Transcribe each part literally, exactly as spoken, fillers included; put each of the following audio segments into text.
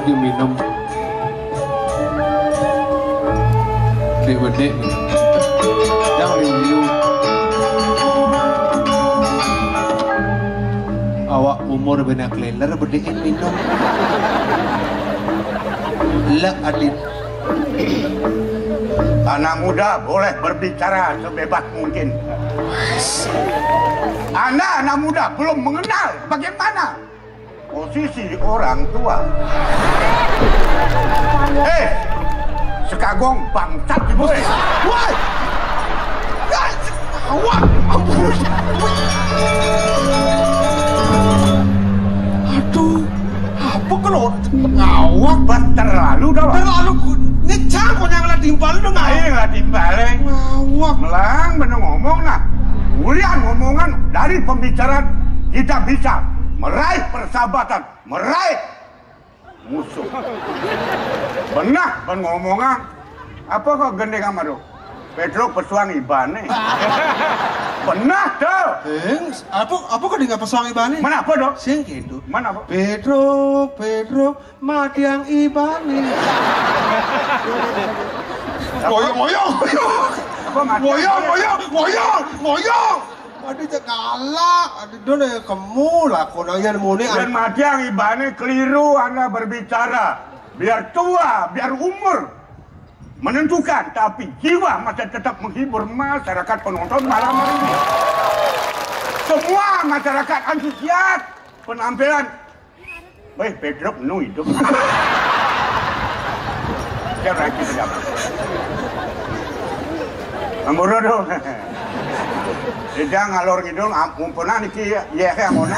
Minum. Dek bedek. Yang liu-liu. Awak umur bena keleler bedekin minum. Lek adit. Anak muda boleh berbicara sebebas mungkin. Anda anak muda belum mengenal bagaimana posisi orang tua. Eh, sekagong bangsat ibu, eh. Woi. Woi. Awak. Ampun. Aduh. Apa kalau ngawak? Bah, terlalu dah, Bah. Terlalu ku-, ngejang kau yang lah timpal tu, nah. Ayo lah timpal, eh. Ngawak. Melang benar ngomong, nah. Ulian ngomongan dari pembicaraan kita bisa meraih persahabatan, meraih musuh. Benah ben ngomongan. Apa kau gending sama tu? Pedro pesuang Iban ni. Benah tu. Eh, apa, apa kau dengar pesuang Iban ni? Mana apa tu? Sing gitu. Mana apa? Pedro, Pedro, matiang Iban ni. Apa? Ngoyong, ngoyong, ngoyong. Apa matiang? Ngoyong, ngoyong, ngoyong, ngoyong. Aduh, cek galak. Aduh, dah, dah, kamu lah, kau nanya nemu ni. Dan matiang Iban ni keliru anda berbicara. Biar tua, biar umur menentukan, tapi jiwa masih tetap menghibur masyarakat penonton malam hari ini. Semua masyarakat antusias penampilan. Weh, Pedro nu hidup. Dia lagi sedap. Ambura tu. Dia ngalor ngidul, am-, mumpuna niki, ya, ya, amona.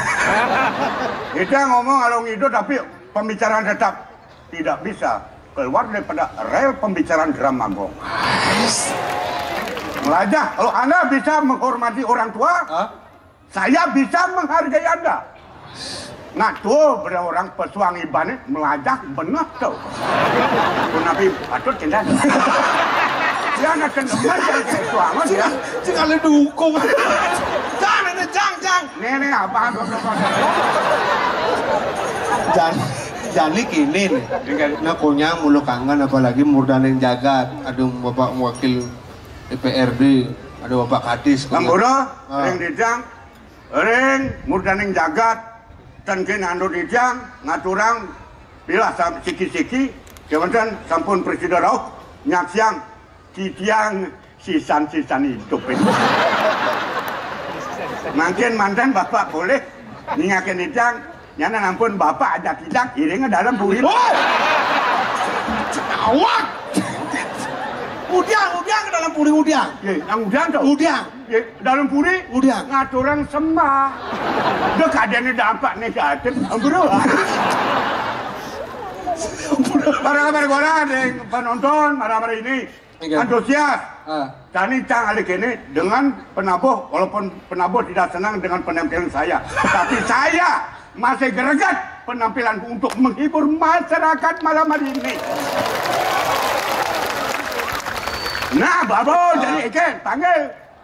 Dia ngomong ngalor ngidul, tapi pembicaraan tetap tidak bisa keluar daripada rel pembicaraan drama gong. Melajah, kalau anda bisa menghormati orang tua, hah? Saya bisa menghargai anda. Nah, tu pada orang pesuang Iban ni melajah benar tu. Tu Nabi patut kita. Dia nak kena macam pesuang dia. Jangan dukung. Jangan, jangan, jangan. Ni, ni, apa, apa, apa, apa. Jangan. Jadi kini ni, nah, kunyang mulu kangen, apalagi murdaning jagat. Aduh, Bapak Wakil D P R D, aduh, Bapak Kadis, kunyang. Ambura, ah. Ring Dijang, ring murdaning jagat, ten kin andu Dijang, ngaturang, pilah sam-, siki-siki, kewanten sampun presida rauh, nyaksiang, titiang sisan-sisan hidup ini. Mangkin manten Bapak boleh ningakin titiang, nyana ampun Bapak ajak titiang iring ke dalam puri. Woi! Awak! Udiang, udiang ke dalam puri, udiang. Ye, nang udiang tu? Udiang. Ye, dalam puri? Udiang. Ngaturang sembah. Dek adanya dampak negatif, bro. Para kabar gora, deng penonton, para hari ini. Iya. Antusias. Ah. Tani cang alik ini dengan penabuh, walaupun penabuh tidak senang dengan penampilan saya, tapi saya masih greget penampilan untuk menghibur masyarakat malam hari ini. Nah, Babo, ah, jadi ikan, panggil.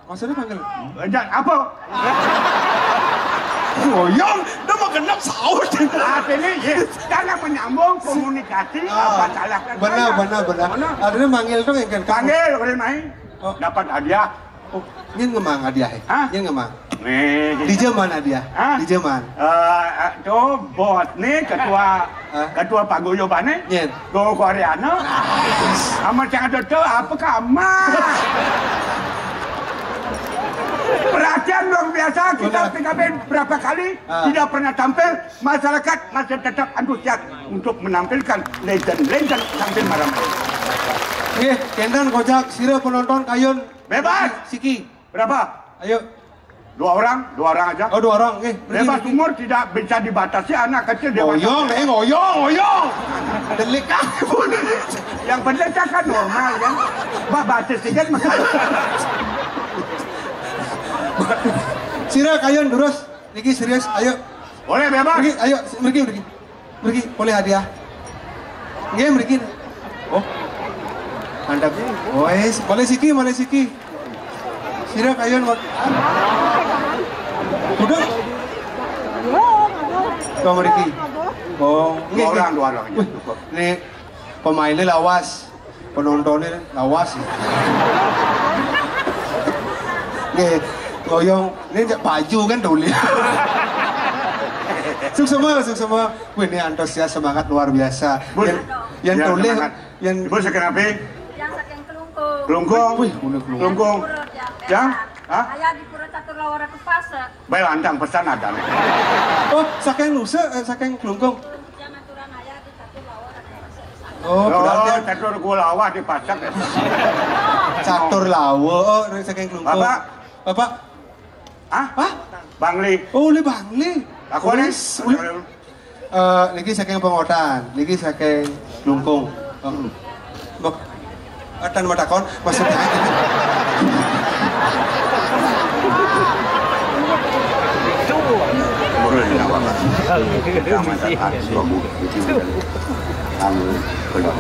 Maksudnya panggil? Jangan apa? Ngoyong, dia mau genap sahur. Artinya, ya, karena menyambung komunikasi, ah, apa salah kan benar, saya? Benar, benar. Mana? Artinya manggil dong, yang kan. Panggil, orang main. Oh. Dapat hadiah. Oh, ini ngemang hadiah, eh? Hah? Ini ngemang. Nih. Di zaman hadiah. Hah? Di zaman. Eh, eh, tu bos ni ketua, hah? Ketua paguyuban ni. Nyen. Go Koreano. Amat sangat betul, apa kamu? Perhatian luar biasa, kita benar. P K B berapa kali, ah, tidak pernah tampil, masyarakat masih tetap antusias untuk menampilkan legend-legend tampil malam ini. Oke, Kendan, Kojak, sira penonton, kayun. Bebas. Siki. Berapa? Ayo. Dua orang, dua orang aja. Oh, dua orang, oke. Bebas, pergi, pergi. Umur tidak bisa dibatasi, anak kecil, dewasa. Ngoyong, eh, ngoyong, ngoyong. Delik ah. Yang penting kan normal, kan? Bah, baca sedikit, maka. Sira kayun durus. Niki serius, ayo. Boleh, bebas. Pergi, ayo, pergi, pergi. Mriki, polih hadiah. Nggih, mriki. Oh. Mantap. Wes, polih siki, polih siki. Sira kayun, Mak. Udah. Kau mriki. Oh, nggih, nggih. Dua orang, dua orang. Wih, cukup. Ini pemainnya lawas, penontonnya lawas. Nggih, ngoyong, ini cek baju kan tulis. Suksema, suksema. Wih, ini antusias, semangat luar biasa. Bun, yang, yang ya, tulis, semangat. Yang Ibu sakit apa? Yang saking Klungkung. Klungkung. Wih, udah Klungkung. Klungkung. Yang? Hah? Ayah di Pura Catur Lawara Kepasa. Baik, lantang pesan ada nih. Oh, saking Nusa, eh, saking Klungkung. Yang aturan ayah di Catur Lawara Kepasa. Oh, oh, berarti Catur Gulawa di Pasak ya. Catur Lawa, oh, saking Klungkung. Bapak? Bapak? Hah? Hah? Bangli. Oh, oleh Bangli. Aku nih. Wis, oleh. Eh, niki saking Pengotan, niki saking Klungkung. Heeh. Mbok, atan mau takon, maksudnya. Menurut ini apa, Pak? Kecamatan Aksum, itu anu, belum.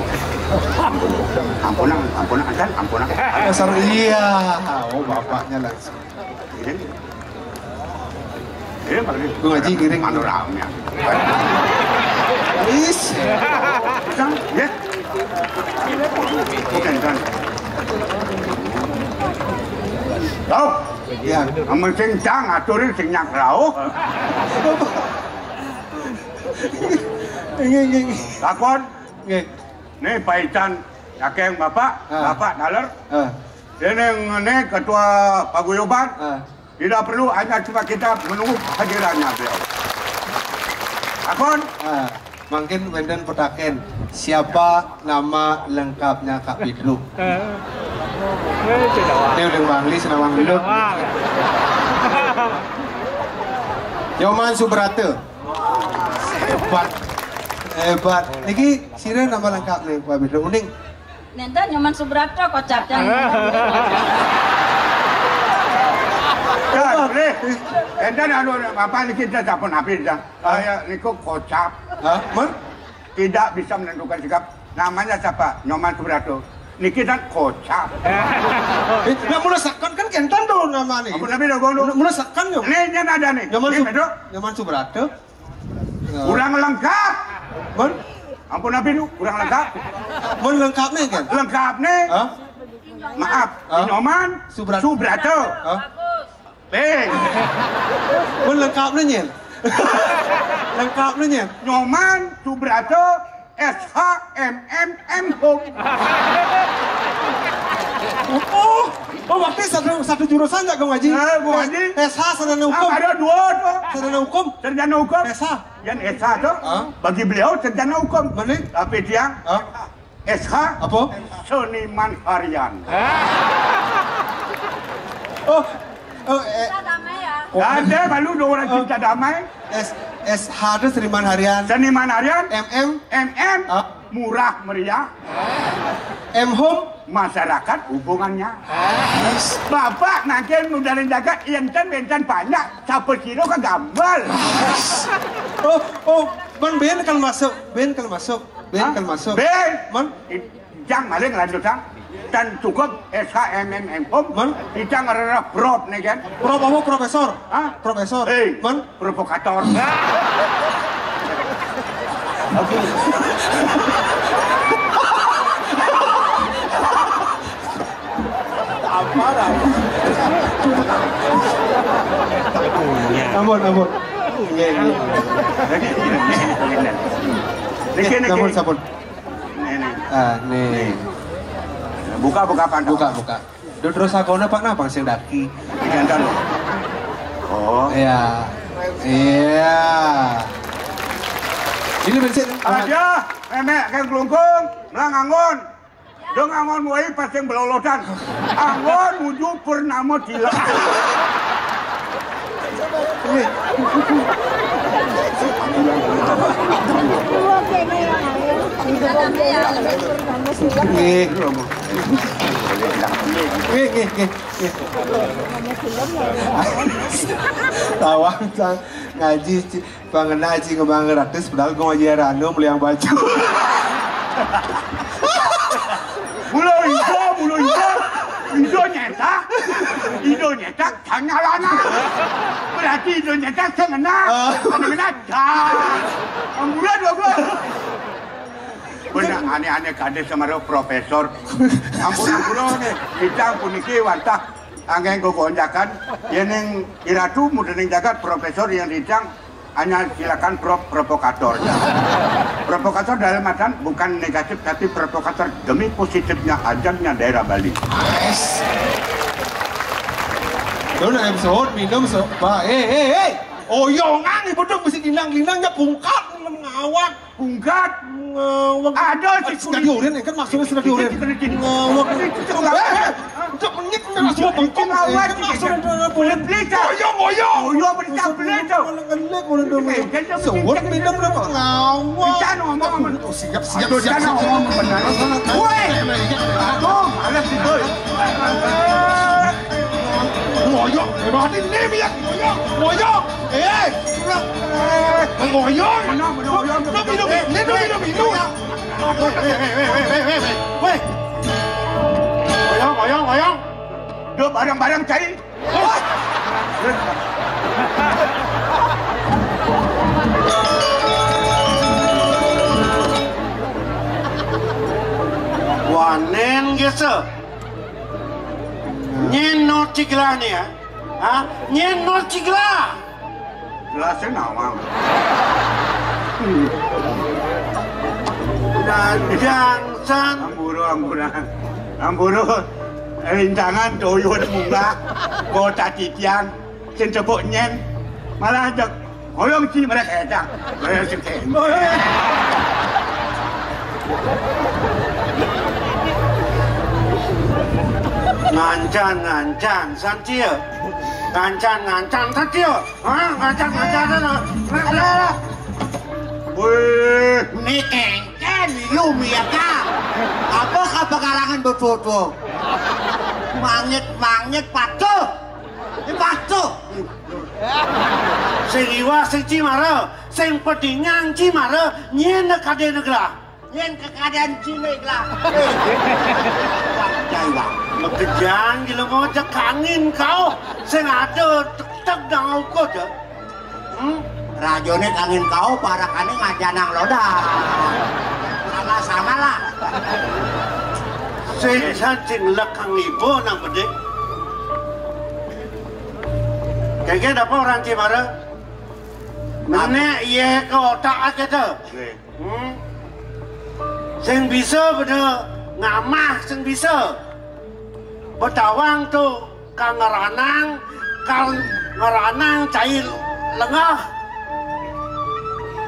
Ampun, ampun, ampun, ampun. Dasar iya. Oh, bapaknya langsung. Ini, ini paling Gue ngaji ngiring. Panorama. Is. Bisa, ya? Bukan, kan? Tau? Ya. Amun sing cang aturin sing nyak rauh. Nggih, nggih, nggih. Takon. Nggih. Nih paican saking Bapak, ah. Bapak Daler. Ah. Ini, ini ketua paguyuban. Ah. Tidak perlu, hanya cuma kita menunggu kehadirannya beliau. Akun? Ah, mungkin wénten petaken, siapa nama lengkapnya Kak Bidruk? Eh. Eh, tidak, Wak. Ini udah Bangli, senawang hidup. Tidak, Wak. Nyoman Subrata. Hebat. Hebat. Niki sira nama lengkap nih, Pak Bidruk. Mending Nénten Nyoman Subrata kocap. Kan, boleh. Nénten anu, apa niki kita sampun habis dah. Saya niku kocap. Hah? Mun? Tidak bisa menentukan sikap. Namanya siapa? Nyoman Subrata. Niki kan kocap. Eh, lah mula sakan kan kénten to namane. Apa nabi dah, Bang? Mula sakan yo. Ini, ini ada nih. Nyoman Ini Sub-, betul. Nyoman Subrata. Kurang lengkap. Mun? Ampun, apa itu? Kurang lengkap. Mun lengkap nih, kan? Lengkap nih. Hah? Maaf, hah? Nyoman Subrata. Subrata. Hah? Eh. Mun lengkap nih, Nyen. Lengkap nih, Nyen. Nyoman Subrata S H M M M Home. Oh, oh, waktu satu, satu jurusan ya, Kang Haji? Eh, Kang Haji. S H sarjana hukum. Ah, ada dua tuh. Sarjana hukum. Sarjana hukum. S H. Yang S H tuh, hah? Bagi beliau sarjana hukum. Mana? Tapi dia, hah? S H. Apa? Seniman harian. Oh, oh, eh. Cinta damai ya? Ada baru dua orang, oh. Cinta damai. S, S H itu seniman harian. Seniman harian. M M. M M. Ah. Murah meriah. M Home. Masyarakat hubungannya. Bapak nangkin mudarin jagat, enten, enten banyak. Siapa kira ke gambar? Oh, oh, Bang, Ben kan masuk, Ben kan masuk, Ben kan masuk. Ben. Man? Jang maling lanjut, Jang. Dan cukup S H M M M Home. Man? Kita ngerereh prop nih, kan? Prop apa, profesor? Hah? Profesor. Eh, Man? Provokator. Apa, apa? Ampun, ampun. Nggih, nggih. Niki, niki. Sampun, sampun. Nih, nih. Ah, nih. Buka, buka, Pak. Buka, buka. Duh, terus aku, Pak, napa sing daki? Jangan. Oh. Iya. Iya. Ini bensin. Aja, memek kayak gelungkung, melang angon. Dong angon wae pas yang belolotan. Angon nuju purnama dila. Nggih. Nggih, nggih, nggih, nggih. Tawang, Cang. Ngaji, Ci. Pangena Aji ngembang gratis, padahal gua ngaji Rano beli yang baju. Mula ijo, mula ijo. Ijo nyetak. Ijo nyetak, tanya lana. Berarti Di Indonesia sing enak. Ah. Sing enak. Dah. Ambulan, goblok. Bener, aneh-aneh kadé sama ro profesor. Ampun, ampun, nih. Bidang puniki wantah anggé nggo gonjakan. Yén ning Iratu mudaning jagat profesor yang ridang hanya silakan prop provokator. Provokator dalam artian bukan negatif tapi provokator demi positifnya ajaknya daerah Bali. Yes. Lu nang minum so, Pak. Eh, eh, eh. Oyongan ibu tuh mesti linang-linangnya bungkat ngawak. Bungkat. Ngawak. Ada sing sudah diurin, kan maksudnya sudah diurin. Ngawak. Eh, eh, eh. Untuk menit udah langsung bengkong. Ngawak. Kan maksudnya udah boleh. Beli, Cak. Oyong, oyong. Oyong, beli, Cak, beli, Cak. Malah ngelek, orang dong. Sewot minum udah ngawak. Bisa ngomong. Aduh, siap, siap, siap, siap. Woi. Aduh, males sih, boy. Ngoyok, berarti ini ya, ngoyok, ngoyok. Eh, ngoyok. Ngoyok, ngoyok. Lu minum, ini lu minum, minum. Aduh, eh, eh, eh. Woi. Ngoyok, ngoyok, ngoyok. Duh, bareng-bareng cai. Wanen gese. Nyén no cigla né ya? Hah? Nyén no cigla. Gelasé nawang. Dadang san. Ampura, ampura. Ampura. Rintangan toyo munggah. Kota titiang. Sing tepuk nyén. Malah jek. Oyong ci mereka éta. Oyong ci. Ngancan, ngancan, santia. Ngancan, ngancan, santia. Hah? Ngancan, ngancan, santia. Wih. Ini kéngkén, lu miaga. Apa kapakarangan befoto? Mangit, mangit, patuh. Ini patuh. Sing iwak sing cimara, sing pedingan cimara, nyén kadé negara. Nyén kekadéan cilik lah. Jai, Bang. Makejang gila mau cek angin kau. Sing ada tek-tek dang ukur je. Hmm? Rajoné angin kau, parakané ngajanang loda. Sama-sama lah. Sing sancing lekang ibu nang bedik. Kengkén apa orang Cimara? Menék yé ke otak aja tuh. Hmm. Sing bisa beda ngamah, sing bisa. Betawang tu kang ngeranang, kang ngeranang cai lengah.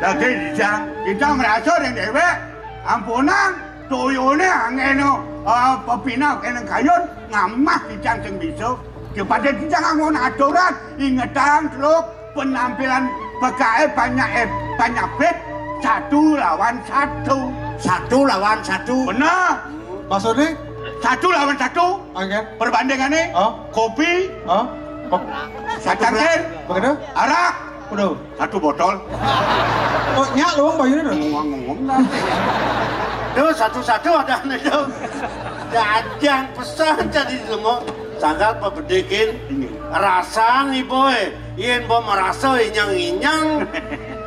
Dadi dijang, kita merasa ning déwék, ampunang, toyoné angéno, eh, pepinah kéné kayun, ngamah dijang sing bisa. Kepada dijang anggon aturan, ingetang teluk, penampilan pekaé banyak, eh, banyak bet, satu lawan satu. Satu lawan satu. Bener. Maksudnya? Satu lawan satu. Oke. Perbandingannya? Oh. Kopi. Oh. Kop- Satu cangkir. Begitu? Arak. Udah. Satu botol. Oh, nyak lu bayarnya dah. Ngomong-ngomong lah. Tuh, satu-satu ada nih tuh. Dadang pesan tadi semua. Sagar pabedikin. Iya. Rasang ibu, eh. Yén bo merasa inyang-inyang.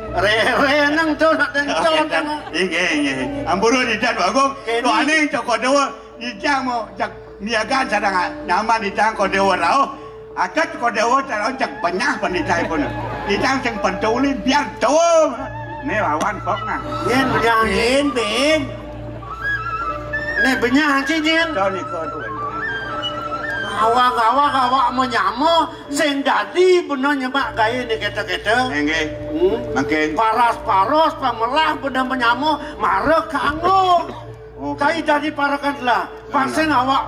Rere nang tuh nak dencot. Inggih, inggih. Ampura dijang, Bagong. Kéné. Tuh ané cokot dewa. Dijang mau jak niagaan sadang nyaman dijang kok dewa rauh. Akat kok dewa rauh jak benyah penditai pun. Dijang sing pentuli biar tuh. Né lawan kok nah. Yén benyah. Bin, bin. Né benyah ci nyén. Tuh nih kok tuh. Awak-awak awak menyama sing dadi bener nyemak gaé né kété-kété. Nggih. Hmm. Mangkin. Paras-paros pamelah bener menyama mara kanggo. Oh. Kai dadi parekan lah. Pang sing awak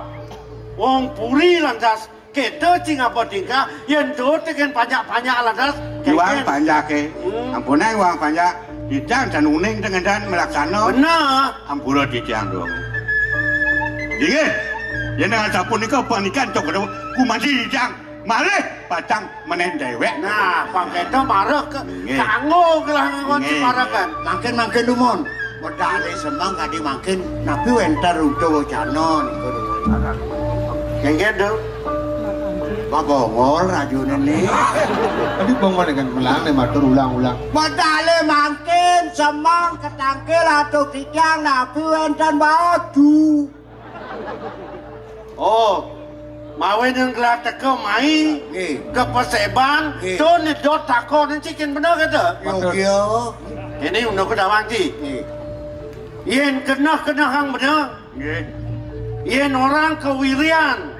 wong puri lantas kéto cing apa tingkah yén tuh tekén panjak-panjak lantas. Iwang kénkén. Panjaké. Hmm. Ampunang iwang panjak. Dijang dan uning dengan dan melaksana. Bener. Ampura dijang dong. Inggih. Yén dengan sapunika panikan cok kumanci dijang. Malih pacang menen déwék. Nah, pang kéto mareh ke. Nggih. Kanggo gelah nganggon. Nggih. Parekan. Mangkin-mangkin dumun. Medale semeng kadi mangkin napi wénten ruda wacana nika dumun. Nggih, nggih, Nduk. Mabongol rajuné né. Tadi bongol dengan melang né matur ulang-ulang. Medale mangkin semeng ketangkil atuk titiang napi wénten batu. Oh, mawinan gelah teka mai, nggih, ka paseban, nggih, to nedot takon cai kén bener kata. Yo, yo. Ini unduk kedawang cai. Nggih. Yén keneh-kenehang bener. Nggih. Yén orang kawirian,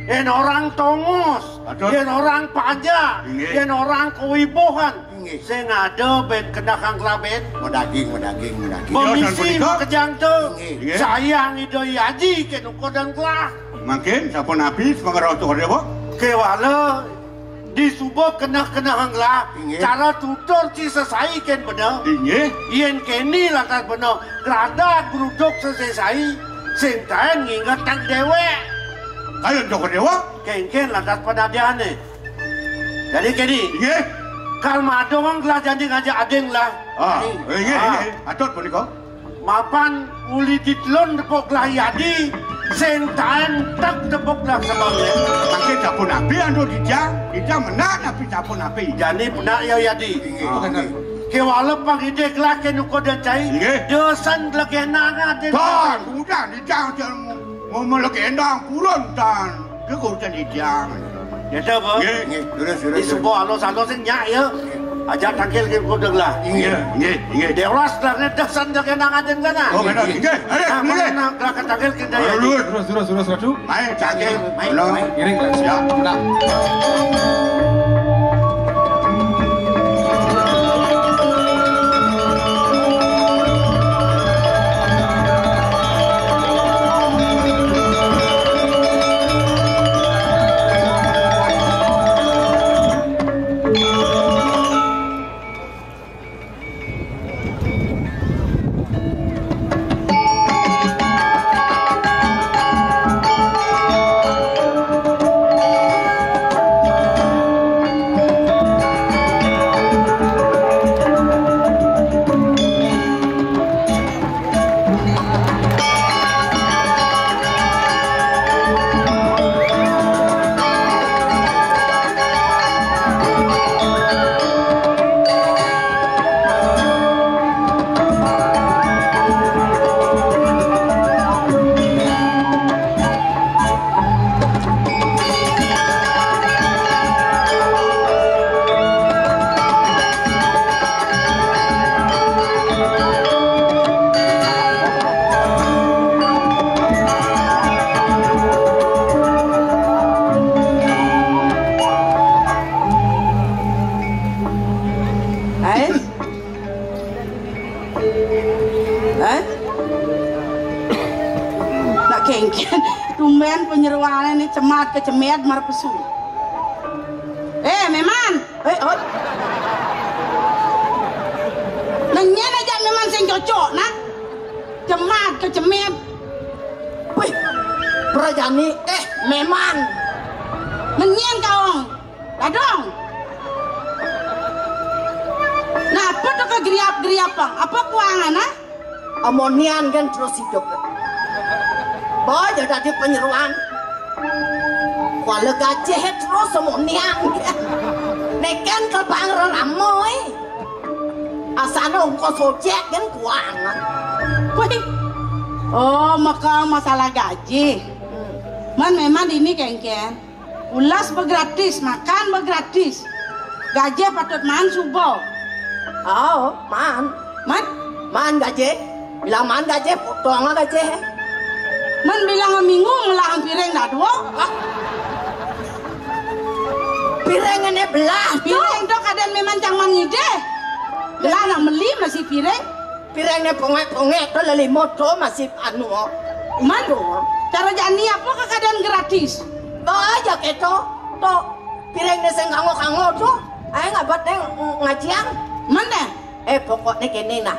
yén orang tongos, betul, yén orang panjak, nggih, yén orang kawibuhan, nggih, sing ada bén kenehang gelah bén. Madaging, madaging, madaging. Pemisi makejang to. Nggih. Nggih. Sayang Ida Haji kén ukodan gelah. Mangkin sapunapi sepengaruh to dewa. Kéwala disuba keneh-kenehang gelah. Inggih. Cara tutur cai sesai kén bener. Inggih. Yén kéné lantas bener, grada gruduk sesai, sing taén ngingetang déwék. Kayun to dewa. Kénkén lantas panadiané. Jadi kéné. Inggih. Kal madongang gelah jani ngajak ading lah. Ah, inggih, ah, inggih. Patut punika. Mapan uli ditelun tepuk gelah Yadi, sing taén tek tepuk gelah sebabné. Mangkin sapunapi anu dijang, dijang menak napi sapunapi. Jani penak ya Yadi. Inggih. Ah. Kéwala pang idih gelah kén ukodan cai. Inggih. Desan legenangan. Tan, udah dijang, jang. Ngomong legendang purun tan. Dia urusan dijang. Ya dah, Bang. Nggih, nggih, terus, terus, terus. Disuba alus-alus sing nyak ya. Aja tangkil kén ukodan gelah. Nggih, nggih, nggih. Dewas gelah né desan jaga nang aden kana. Oh, benar. Nggih. Ayo, nah, nggih, mana nak gelah tangkil kén daya. Ayo, terus, terus, terus, terus, Ratu. Mai, tangkil. Mai, mai. Ngiring, ya. Nah. Eh? Eh? Nak kéngkén, tumbén panyeroané né cemat kecemét marep pesu. Eh, Méman. Eh, oi. Nah nyén ajak Méman sing cocok, nah. Cemat kecemét. Wih, prajani, eh, Méman. Nah nyén kaong. Dadong. Nah, apa to kageriap-geriap, Bang? Apa kuangan, ah? Amonian kan terus hidup. Boy, dia tadi penyeruan. Kuala gajah terus amonian. Neken ke bang lama, eh. Asana ungkos ojek kan kuangan. Wih. Oh, maka masalah gaji. Hmm. Man, Méman ini kéngkén. Ulas begratis, makan begratis. Gajé patut maan suba. Oh, maan. Man? Maan gajé. Bila maan gajé, potong gajé. Man bilang minggu ngelah piring dadua. Ah. Piring ini belah tu. Piring tu kadén Méman cang maan ngidih. Belah nak meli masih piring. Piring né pongék-pongék to lelimo to masih anu. Man, cara jani apa kakadén gratis? Ba aja kéto. To piring né sing kango-kango to. Aé ngabat né ngajiang. Man deh? Eh, pokokné kéné nah.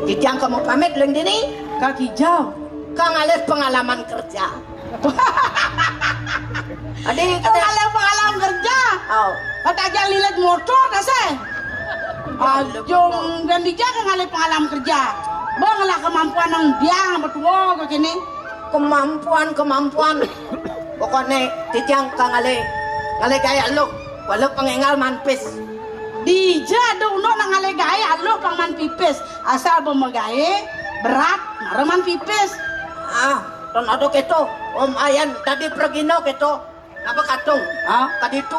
Kijang kamu pamit leng dini. Ka kijang. Ka ngalih pengalaman kerja. Adi, kata ngalih pengalaman kerja. Oh. Kata aja lilit motor dah sih. Ajung dan dijaga ngalih pengalaman kerja. Bang lah kemampuan nang biang betua ke kini. Kemampuan, kemampuan. Pokokné titiang ka ngalih, ngalih gaé aluh, walau pang énggal maan pis. Dija ada unduk nak ngalih gaé aluh pang maan pipis. Asal ba magaé berat, mara maan pipis. Ah, ton ada kéto. Om ayan tadi pragina kéto. Ngapa katung? Ah? Tadi tu.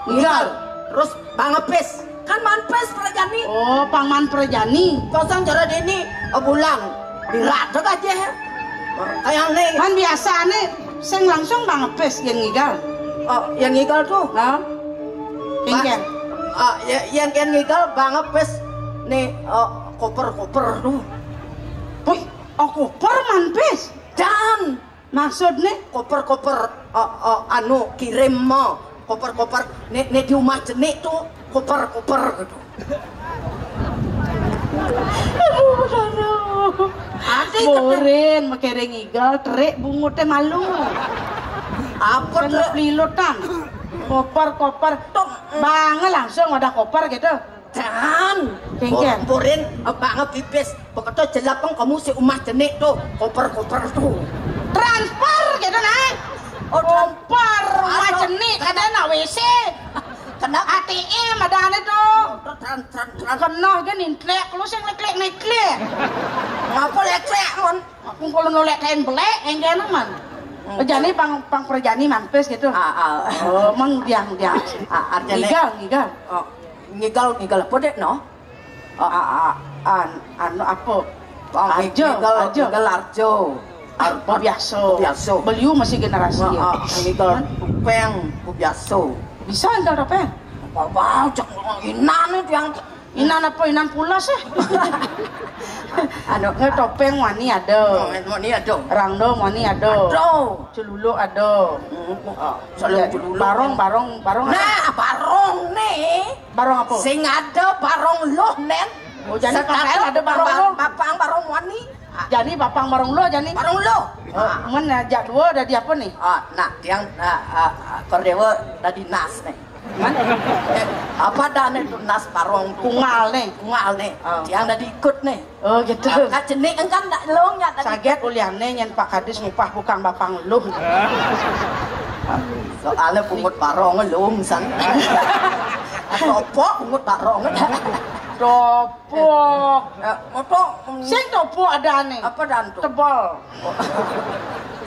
Ngigel. Terus bangepis. Kan maan pis prajani. Oh, pang maan prajani. Kosong cara dini, eh, bulan. Dirata aja. Kayak nih. Kan biasané sing langsung bangepis yang ngigel. Oh, yang ngigel tuh. Nah. Kéngkén. Ah, ya, yang yang ngigel bangepis nih, eh, koper-koper tuh. Wih, oh koper maan pis. Dan maksudné? Koper-koper, eh, eh, anu kirim mah. Koper-koper né, né di rumah cenik tuh. Koper-koper gitu. Aduh, aduh. Ati Morin, makéré ngigel, terik bunguté malu. Apa kena tuh? Pelilutan. Koper-koper. Tok. Bangé langsung ada koper gitu. Dan kéngkén. Morin, eh, bangé pipis. Beketo jelapeng kamu si umah cenik tuh, koper-koper tuh. Transfer gitu, nah. Oh, koper umah cenik, ada nak W C. Kena A T M ada ane tuh. Tran, tran, tran. Kena aja nintlek, lu sing neklik-neklik. Ngapa leklik, Mon? Aku kalau nolak kain belek, yang kena, Man. Hmm. Jani pang, pang perjani mampis gitu. Ah, ah. Oh, mang diang, diang. Ah, artinya ngigel, ngigel. Oh, ngigel, ngigel apa dek, no? Oh, ah, ah, an-, anu apa? Oh, arjo, ngigel, arjo. Ngigel arjo. Ar-, biasa. Biasa. Beliau masih generasi. Ah, ya. Ah, ngigel topeng, biasa. Bisa ngigel topeng? Apa, cak inan itu yang inan apa, inan pulas, eh? Anu, nggak, topeng wani ada. Oh, wani ada. Rangda wani ada. Ada. Celuluk ada. Hmm. Oh, salah ya, celuluk. Barong, barong, barong apa? Nah, barong nih. Barong apa? Sing ada barong loh, Nen. Oh, jadi sekarang ada barong loh. Bapang barong wani. Ah. Jadi bapang barong loh, jadi. Barong loh. Oh, ah. Men ajak dua dari apa nih? Ah, nah, yang, ah, ah, ah, Kordewa dari Nas nih. Man? Eh, apa dah nih tuh Nas barong tuh? Kungal nih. Kungal nih. Oh. Yang dari ikut nih. Oh, gitu. Nah, cenik engkan ndak long ya tadi. Saget uliane nyen Pak Kadis ngupah bukan bapang luh. Soalnya pungut barong lung san. Topok pungut barong. Topok. Eh, moto, mm. Sing topok ada nih. Apa dan tuh? Tebal.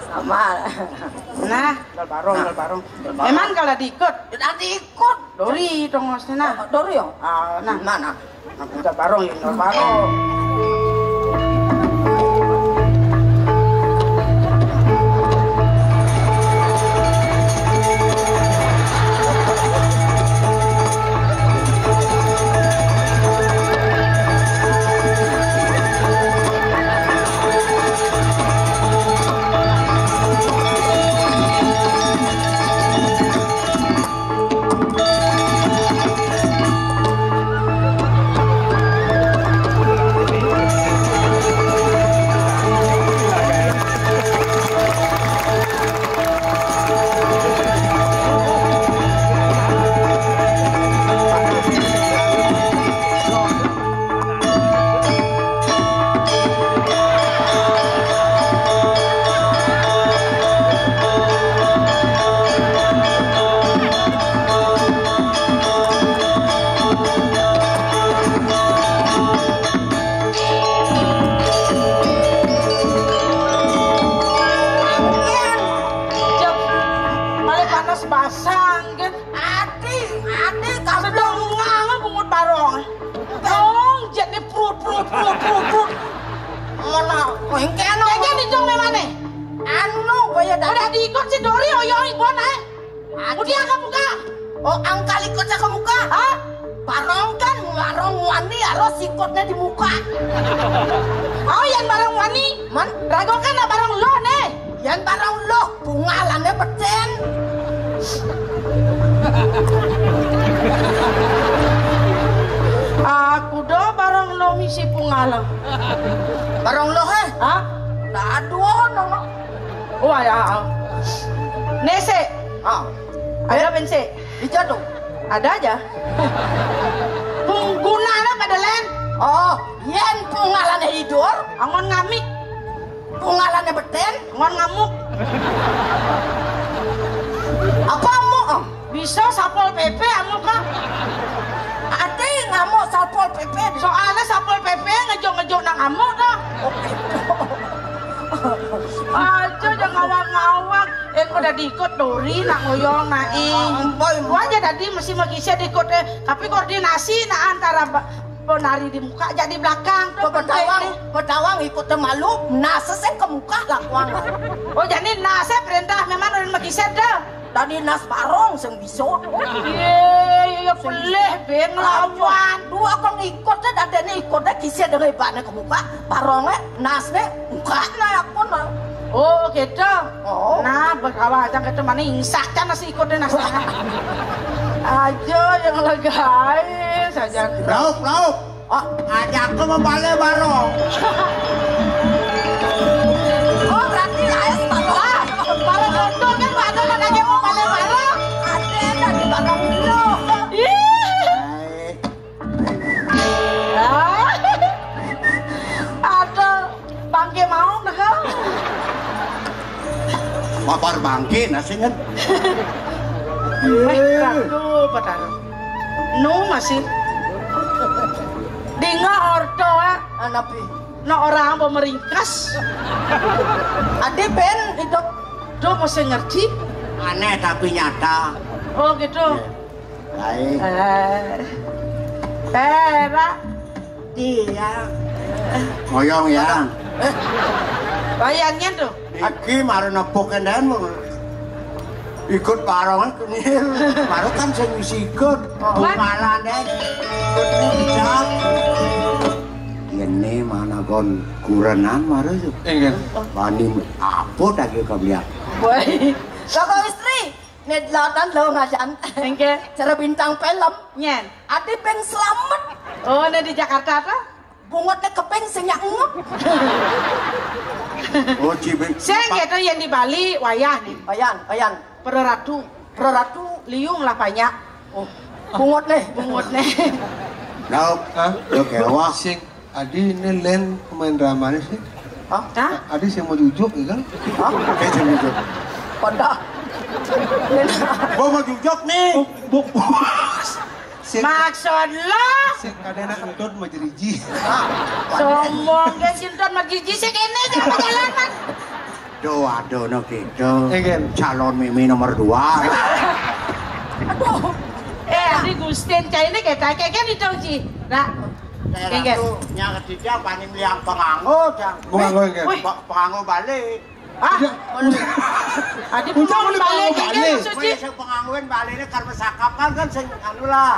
Sama. Nah, barong, nah. Barong. Barong. Memang kalau diikut. Nanti ikut. Dori, tongos, nah. Oh, Dori, ya? Ah, nah. Mana? Nah, kita barong, ya, barong. Jep, paling panas basang, kan? Ati, ati, kamu sedang nganga bungut barong. Dong, jadi prut, prut, prut, prut, prut. Mana? Mengkeno. Kayaknya di dong memane? Anu, boya dah. Udah diikut si Dori, oyong ibon, eh. Udah ke muka. Oh, angkal ikut saya ke muka. Hah? Barong kan, barong wani, harus ikutnya di muka. Oh, yang barong wani? Man? Rago kan barong lo, nih. Yan barong loh, pungalane beten. Aku dah barong loh misi pungalan. Barong loh, eh? Hah? Dah dua, no, no. Oh, ya, ah. Nese. Ah. Ada bense. Ija tuh. Ada aja. Punggunana pada len. Oh, yen pungalane idur. Angon ngamik. Pungalane beten, ngon ngamuk. Bisa Satpol P P amuk kah? Ade ngamuk Satpol P P. Soale Satpol P P ngejuk-ngejuk nang amuk dah. Aja aja ngawang-ngawang. En pada diikut dori nak ngoyong nak i. Ampun. Gua aja tadi mesti makise diikut eh. Tapi koordinasi nak antara ba- penari di muka jadi belakang. Betawang, betawang ikut malu, nase sing ke muka lakuang. Oh, jadi nase perintah memang orang makise dah. Tadi nas barong sing bisa. Iya, iya, iya, pelih be ngelawan. Dua kong ikut deh, dadene ikut deh, kise deh ibane ke muka, barong eh, nas deh, muka nah aku nah. Oh, gitu. Oh. Nah, bekawa aja gitu mana ingsak kan nasi ikut deh nas. Aja yang legai saja. Raup, raup. Ah, ajak ke membale barong. Oh, berarti laes barong. Ah, barong kotor kan, ada mana aja mau bale barong. Ada, ada di barong dulu. Ih. Ah. Ada bangke mau, nah, kau. Papar bangke, nasi kan. Eh, aduh, padahal. Nu masih. Dinga orto, ah. Anapi? No orang mau meringkas. Ade ben itu. Do masih ngerti. Aneh tapi nyata. Oh gitu. Baik. Eh. Eh, Ra. Dia. Ngoyong ya. Bayangin tuh. Iki mari nepuk kendan. Ikut barongan kenyil. Baru kan sing wis ikut. Bungalan deh. Ikut ini bijak. Ini mana gon kurenan mari tuh. Enggak. Bani apa tadi kau lihat? Woi. Saka istri, nedlatan lo ngajan. Enggak. Cara bintang film. Nyen. Adi peng selamat. Oh, ini di Jakarta apa? Bungut ne kepeng sing nyak ngep. Oh, cibik. Sing gitu yang di Bali, wayah nih. Payan, payan. Pereratu. Pereratu. Liung lah banyak. Oh, bungut ne. Bungut ne. Lauk. Hah? Lo kewah. Sing, adi ini len pemain dramanya sih. Hah? Hah? Adi sing mau jujuk ya kan? Hah? Kayak sing jujuk. Pada. Gua mau jujuk nih. Bu, bu, bu. Sing, maksud lo? Sing kadena kentut mah jeriji. Sombong ge kentut mah jeriji sing kene jang perjalanan. Doa dono gitu. Calon mimi nomor dua. Aduh. Eh, adi Gustin, cai ini kita kayak kan itu, Ci. Nah. Kayak gitu. Nya ketiga paling liang penganggo, jang. Penganggo, enggak? Wih. Pe-, penganggo balik. Ah, adi pengangun balik kan maksudnya. Sing pengangun balik ini karena sakap kan, kan sing anu lah.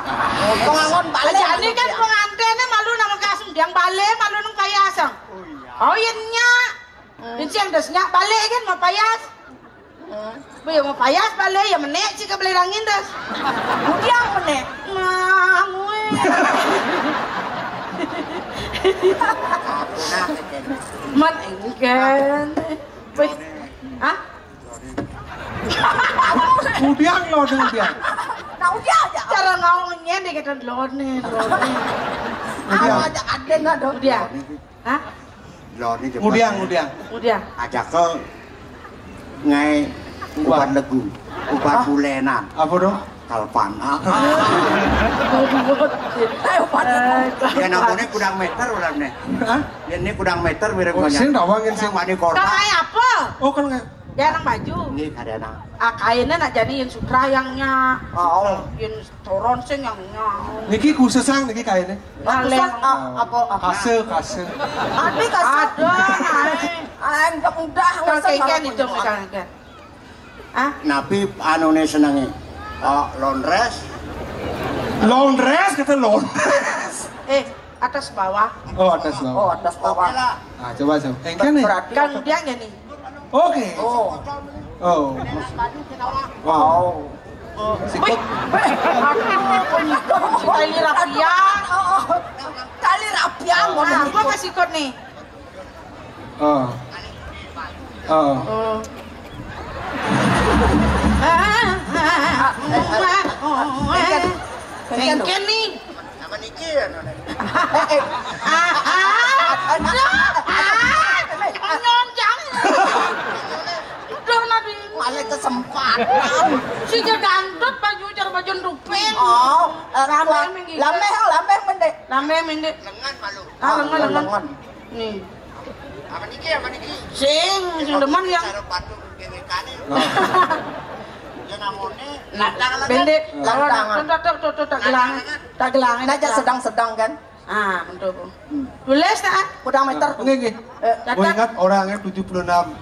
Pengangun balik. Jadi kan pengantinnya malu nama kasem, yang balik malu nang payasang. Oh iya. Oh iya nya. Ini yang dasnya balik kan mau payas. Bu ya mau payas balik ya menek sih ke beli rangin das. Udah menek. Nah, gue. Mat engken. Wih. Hah? Udiang lo, udiang. Nah, udiang aja. Cara ngomongnya deh kita lone, lone. Udiang. Aja ada nggak dong? Udiang. Hah? Lone cepat. Udiang, udiang. Udiang. Aja ke ngai uban legu, uban bulenan. Apa dong? Kalpan. Ah. Eh, uban legu. Ya namanya kudang meter udah nih. Hah? Ya ini kudang meter mirip. Oh, sing dawangin sing. Mani kota. Kayak apa? Oh, kan kayak. Dia nang baju. Ini kadena. Ah, kainnya nak jadi yang sutra yang nya. Oh. Yang toron sing yang nya. Niki khusus ang niki kainnya. Khusus, ah, apa, apa? Kase, kase. Adi kase. Ada, naik. Aing udah. Kalau kayak gitu misalnya. Ah? Napi anune senenge? Oh, laundress. Laundress kata laundress. Eh, atas bawah. Oh, atas bawah. Oh, atas bawah. Oke lah. Ah, coba coba. Engke nih. Berarti kang dia nggak nih? Oke. Oh. Oh. Wow. Sikut. Tali rapian. Tali rapian. Nah, gua kasih kot nih. Oh. Oh. Engken nih. Sama niki ya, Nona. Ah, ah, aduh, ah, nyonjang. Udah nabi. Malah kesempatan. Si dia dangdut baju Lambeh, lambeh mendek. Lambeh mendek. Lengan malu. Ah, lengan, lengan. Lengan. Nih. Apa niki, apa niki? Sing, sing demen ya. Cara patung G W K nih. Ya namanya. Nah, pendek. Lantangan. Tuh, tuh, tuh, tuh, tak gelang. Tak gelang. Nah, sedang-sedang kan. Ah, betul, Bu. Tulis, tak? Udah meter. Nggih, nggih. Eh, oh, ingat orangnya tujuh puluh enam.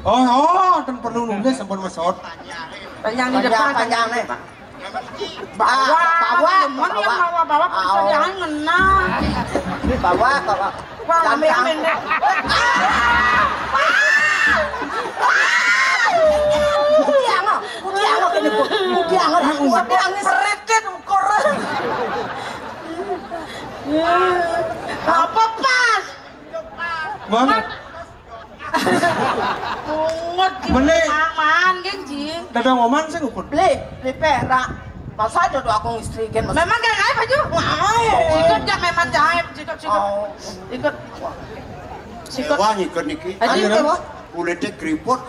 Oh, oh, dan perlu nulis sampun mesot. Panjang di depan, panjang nih. Bawa, bawa, bawa, bawa, bawa, bisa jangan ngena. Bawa, bawa. Wah, ambil, ambil. Kudiang, kudiang, ini, Bu. Kudiang, kudiang, seritit ukur. Apa pas? Mana? Pungut. Beli. Mangan, geng, Ji. Dadang oman sih ukur. Beli, beli perak. Masa jodoh aku ngistri kan, Mas? Memang kayak apa, Ju? Wah, sikut gak memang jahit, sikut, sikut. Oh. Sikut. Sikut. Wah, ngikut niki. Aduh, apa? Kulitnya keriput.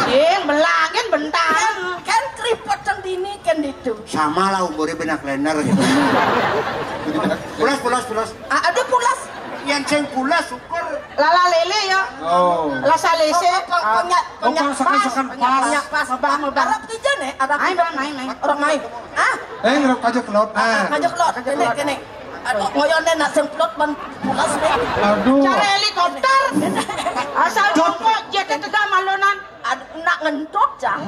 Sing, belangin bentar. Kan, kan keriput yang dini kan itu. Sama lah umurnya benak lener gitu. Pulas, pulas, pulas. Ah, ada pulas. Yang sing pulas syukur. Lala lele ya. Oh. Lasa lese. Oh, peng-, pengyak, oh, pengyak pas, pengyak pas. Pengyak pas. Mabah, mabah. Arab tiga nih, Arab tiga. Ayo, Bang, main, main. Orang main. Ah? Eh, ngerok aja ke laut. Ah, ah, aja ke laut. Kene, kene. Aduh, ngoyone nak semplot ban pulas deh. Aduh. Cara helikopter. Asal jongkok, jet tegal malonan. Aduh, nak ngentut, Cang.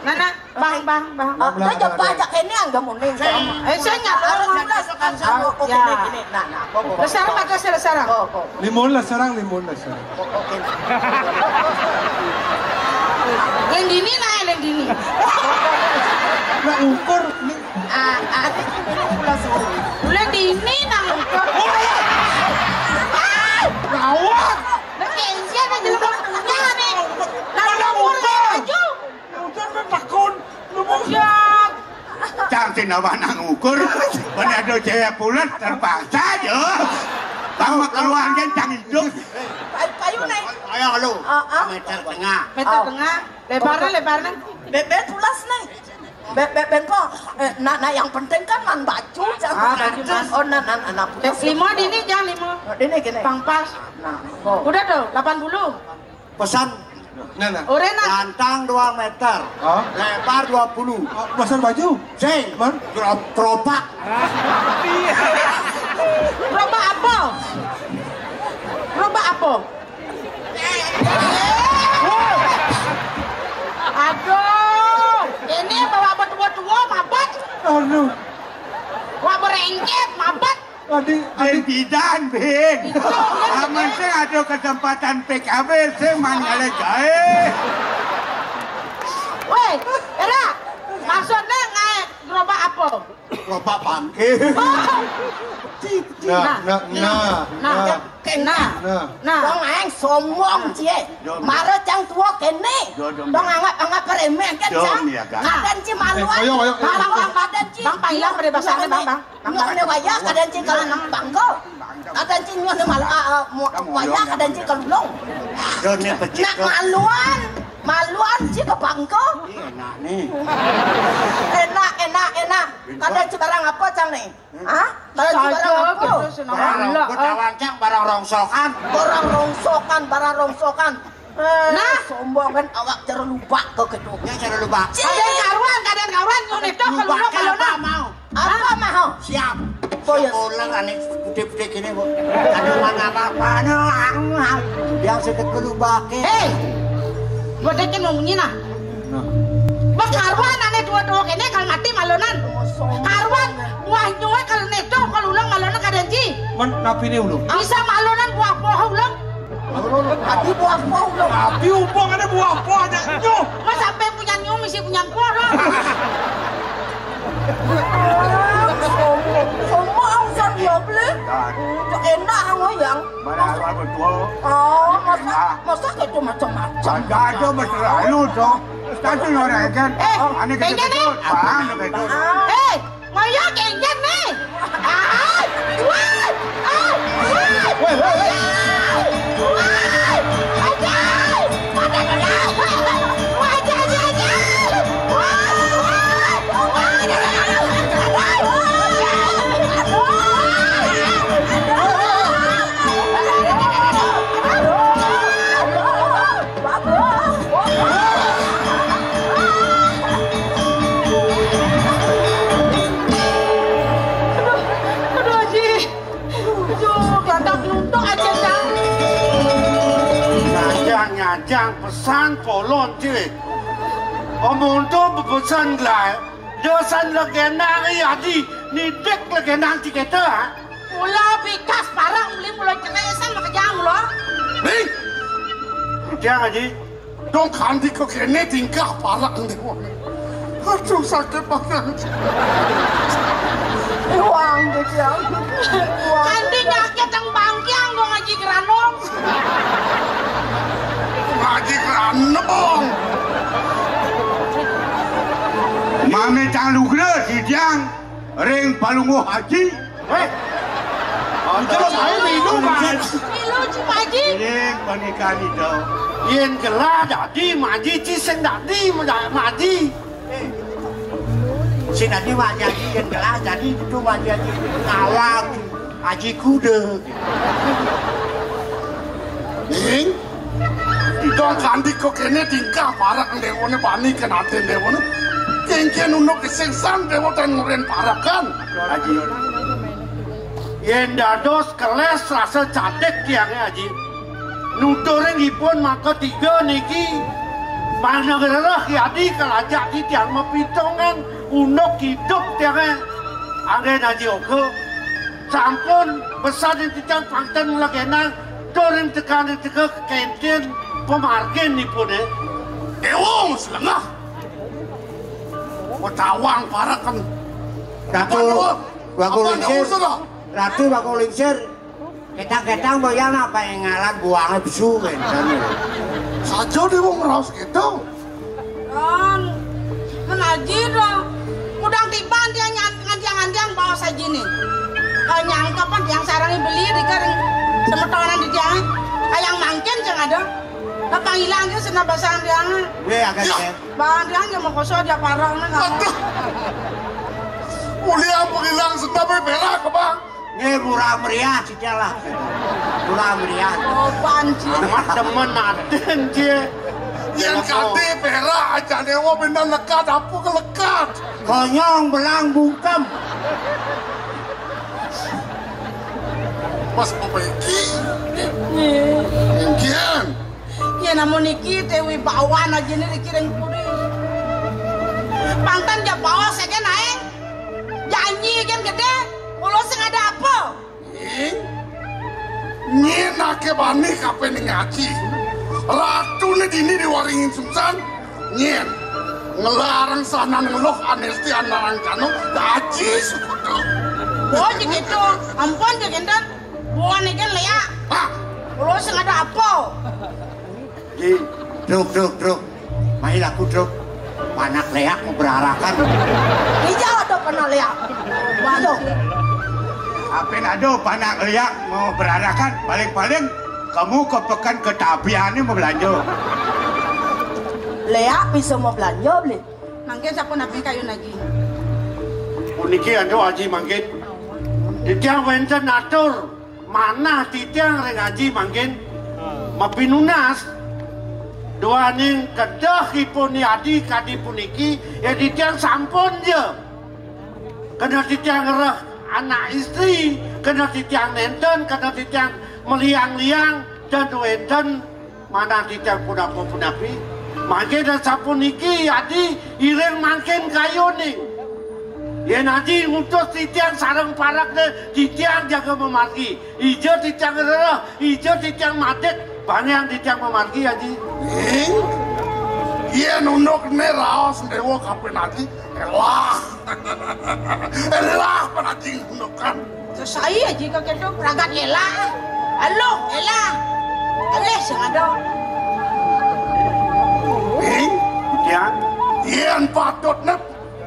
Nana, bang, bang, bang. Ah, dia jawab aja kene angga muni. Eh, saya nggak tahu. Harus jelas kan sama. Oh, ya. Kene, kene. Nah, nah, apa, apa? Lesarang atau saya lesarang? Oh, oh. Limun lesarang, limun lesarang. Oh, oke. Lendini nah, lendini. Nah, ukur. Ah, ah, ini pulas. Lendini nah, ukur. Gawat. Nah, kensia nah, jelema. Nah, nih. Nah, ukur, ukur. Ayo. Ukur, takun. Lu mau siap. Cang sing awak nang ukur, mana ada cewek pulas terpaksa aja. Bang mau keluar kan cang hidup. Payu, payu nih. Ayo lu. Ah, ah. Meter tengah. Meter tengah. Lebarnya, lebarnya. Bebet pulas nih. Bebet, bebet kok. Eh, nah, nah, yang penting kan man baju, jangan. Ah, baju man. Oh, nah, nah, nah, nah. Lima dini, jangan lima. Oh, dini gini. Pang pas. Nah, oh. Udah tuh, delapan puluh. Pesan. Nah, nah. Orena. Gantang dua meter. Hah? Lebar dua puluh. Oh, pesan baju? Sing. Man? Gro-, gerobak. Gerobak apa? Gerobak apa? Aduh, ini bawa apa tua-tua, mabat? Aduh. Wah, berengket, mabat. Adi, adi. Bin bidan, bin. Aman sih ada kesempatan P K B, sih man ngale jahe. Weh, Era, maksudnya naik gerobak apa? Gerobak bangke. Oh. Nah, nah, nah, nah, nah. Nah, nah. Dong aeng sombong, cie. Dong. Mara cang tua kene. Dong, dong. Dong anggap, anggap remeh kan, dong, cang? Iya, kan? Kadan ci maluan. Eh, ayo, ayo, ayo. Maluan kadan ci. Bang, pailang pada bahasa Bang, Bang. Nyuhne wayah, kadan ci kalau nang bangko. Kadan ci nyuhne mal-, ah, ah, mu-, wayah, kadan ci kalau ulung. Nak maluan, maluan ci ke bangko. Enak nih. Enak, enak, enak. Kadan ci barang apa, cang nih? Hah? Kadan ci barang apa? Barang rongkot, awang, cang, barang rongsokan. Barang rongsokan, barang rongsokan. Eh, nah, sombong kan awak cara lubak ke gedung. Ya, cara lubak. Kaden karuan, kaden karuan, nyuhne itu kalau lubak kalau apa mau? Apa mau? Siap. Oh, ya. Sekolah ane putih-putih gini, Bu. Ada mana apa-apa, no, ang, ang. Yang sedek ke lubak, eh. Hei, buat dia mau bunyi, nah. Nah. Wah, karuan ane dua-dua kene kalau mati malonan. Karuan, wah, nyuwe kalau neto, kalau ulang malonan kaden ci. Men, napi ini ulung? Bisa malonan buah-buah ulang. Adi buah apa udah? Adi umpang ada buah apa aja nyuh. Mas sampai punya nyuh, misi punya kuah dong. Semua urusan dia beli. Enak ngoyang. Mana harus bertua? Oh, masa, masa gitu macam-macam. Ada, ada mesti lalu dong. Tadi orang kan. Eh, aneh gitu, gitu. Bang, gitu. Eh, Ngoyok enjen nih. Ai, woi, ai, woi, woi, woi, woi. Woi, ajai. Pada kena. Woi, ajai, ajai, ajai. Woi, woi, woi. Ajang pesan polon cilik. Omong to bepesan gelai. Dosan legenang i adi nidik legenang ti keta, ha? Mula bikas parak muli mula cerai san makejang mula. Ni. Jang aji. Dong kandi ko kene tingkah parak ende. Aduh, sakit banget. Uang deh, Jang. Uang. Kandi nyakit tang bangkiang dong aji geranong. Ngaji keranong. Mami tang lugra sidang ring palungguh haji. Weh. Aja saya milu, Mas. Milu, Cik Haji. Ring pernikahan itu. Yen gelah dadi maji, ci sing dadi maji. Sing dadi maji, yen gelah dadi itu maji, aji ngawag. Aji kuda. Ning, dong kandi ko kene tingkah parak dewane bani kenaten dewane. Kengken unduk kesengsan dewa tan nguren parakan. Aji. Yen dados keles rasa cadek tiange aji. Nuturing ipun maka tiga niki. Manang rereh yadi kalajak di tiang mapitongan unduk hidup tiange. Anggen aji oka. Sampun pesan ring titiang pangten nglegenang, tur ring teka ring teka kenten pamarginipune. Ewong selengah. Petawang paraken. Ratu Apa nuwun? Bakul Apa Lingsir. Nuwun, Saudara? Ratu Bakul Lingsir. Ketang-ketang boyan apa yang ngalan buangnya besu kenten. Saja di wong raos gitu. Kan, kan aji dong. Udah tiban dia nyan-, ngantiang-ngantiang bawa saji nih. Kau nyangka pan yang sarangnya beli di kering semetonan di dia. Kayak mangkin jangan ada. Apa hilang dia sena basang dia. Weh, agak Ya. Bang dia aja mau kosong dia parang nih kamu. Aduh. Ulian penghilang sendal berak, Bang. Nggih, murah meriah, sida lah. Murah meriah. Oh, panci. Amat demen aden, Ci. Yen kate perak aja dewa bener lekat, apa kelekat? Konyong belang bungkem. Mas Bobeki. Nggih. Nggih. Ya namun niki Dewi Bawan aja nih dikirim puri. Pangtan ja bawa saja naik. Janji kan gede. Kalau sing ada apa? Ning, nyen ake bani kape ning aji. Ratune dini diwaringin sungsan, nyen. Ngelarang sanan ngeluh anesti anarang kano, daji sukutu. Oh, begitu. Ampun, Jagenten. Buan ikan leak. Hah? Kalau sing ada apa? Ji, truk, truk, truk. Mai laku truk. Panak leak mau berarakan. Ija ada panak leak. Waduh. Apin ada panak leak mau berarakan. Paling-paling kamu ke pekan ke Tapian ini mau belanja. Leak bisa mau belanja beli. Mangkin siapa nabi kayu lagi. Puniki anu aji mangkin. Titiang wenten atur. Manah titiang ring aji mangkin mapinunas duaning kedehipun yadi kadi puniki, ya titiang sampun ja. Kena titiang ngereh anak istri, kena titiang nenten, kena titiang meliang-liang, dan wenten manah titiang punapi-punapi. Mangkin dan sapuniki yadi iring mangkin kayuning. Yen aji ngutus titiang sareng parakne, titiang jaga mamargi. Ija titiang rereh, ija titiang madit, baniang titiang mamargi aji. Ning, yen undukne raos dewa kapen aji, elah. Elah pan aji ngundukan. Sesai aji kake tu ragat elah. Aluh, elah. Alih sing ada. Ning, titiang. Yen patutne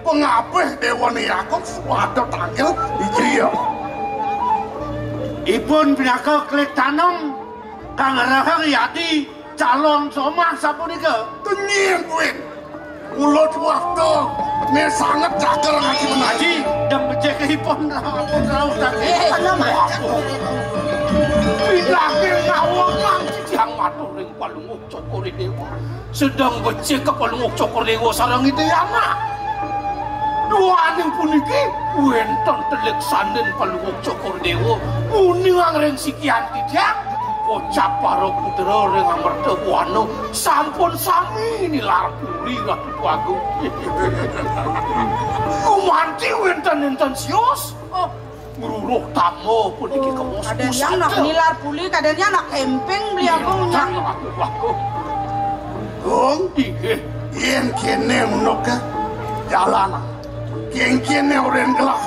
pengabih dewane Yakub suwada tangkil iki ya. Ipun pinaka klik tanem kang rahang yadi calon somah sapunika. Tenyin kuwi. Mulut waktu ne sangat cager ngaji menaji. Aji, dem becik ipun rampun rauh tadi. Eh, ana macet. Pinake ngawongan titiang matur ring Palungguh Cokor Dewa. Sedeng becik ka Palungguh Cokor Dewa sareng Ida Hyang. Duaning puniki wenten telik sandin Palungguh Cokor Dewa. Uningang ring sikian titiang. Kocap para putra ring amerta buana sampun sami nilar puri Ratu Agung. Gumanti wénten-énten sios. Oh, ngruruh tama puniki kemos kadén pusaka. Anak nilar puri, kadén anak kemping beli aku. Iya, nyak. Ratu Agung. Gung, inggih. Yén kéné unduk ké jalan. Kéngkéné orén gelah.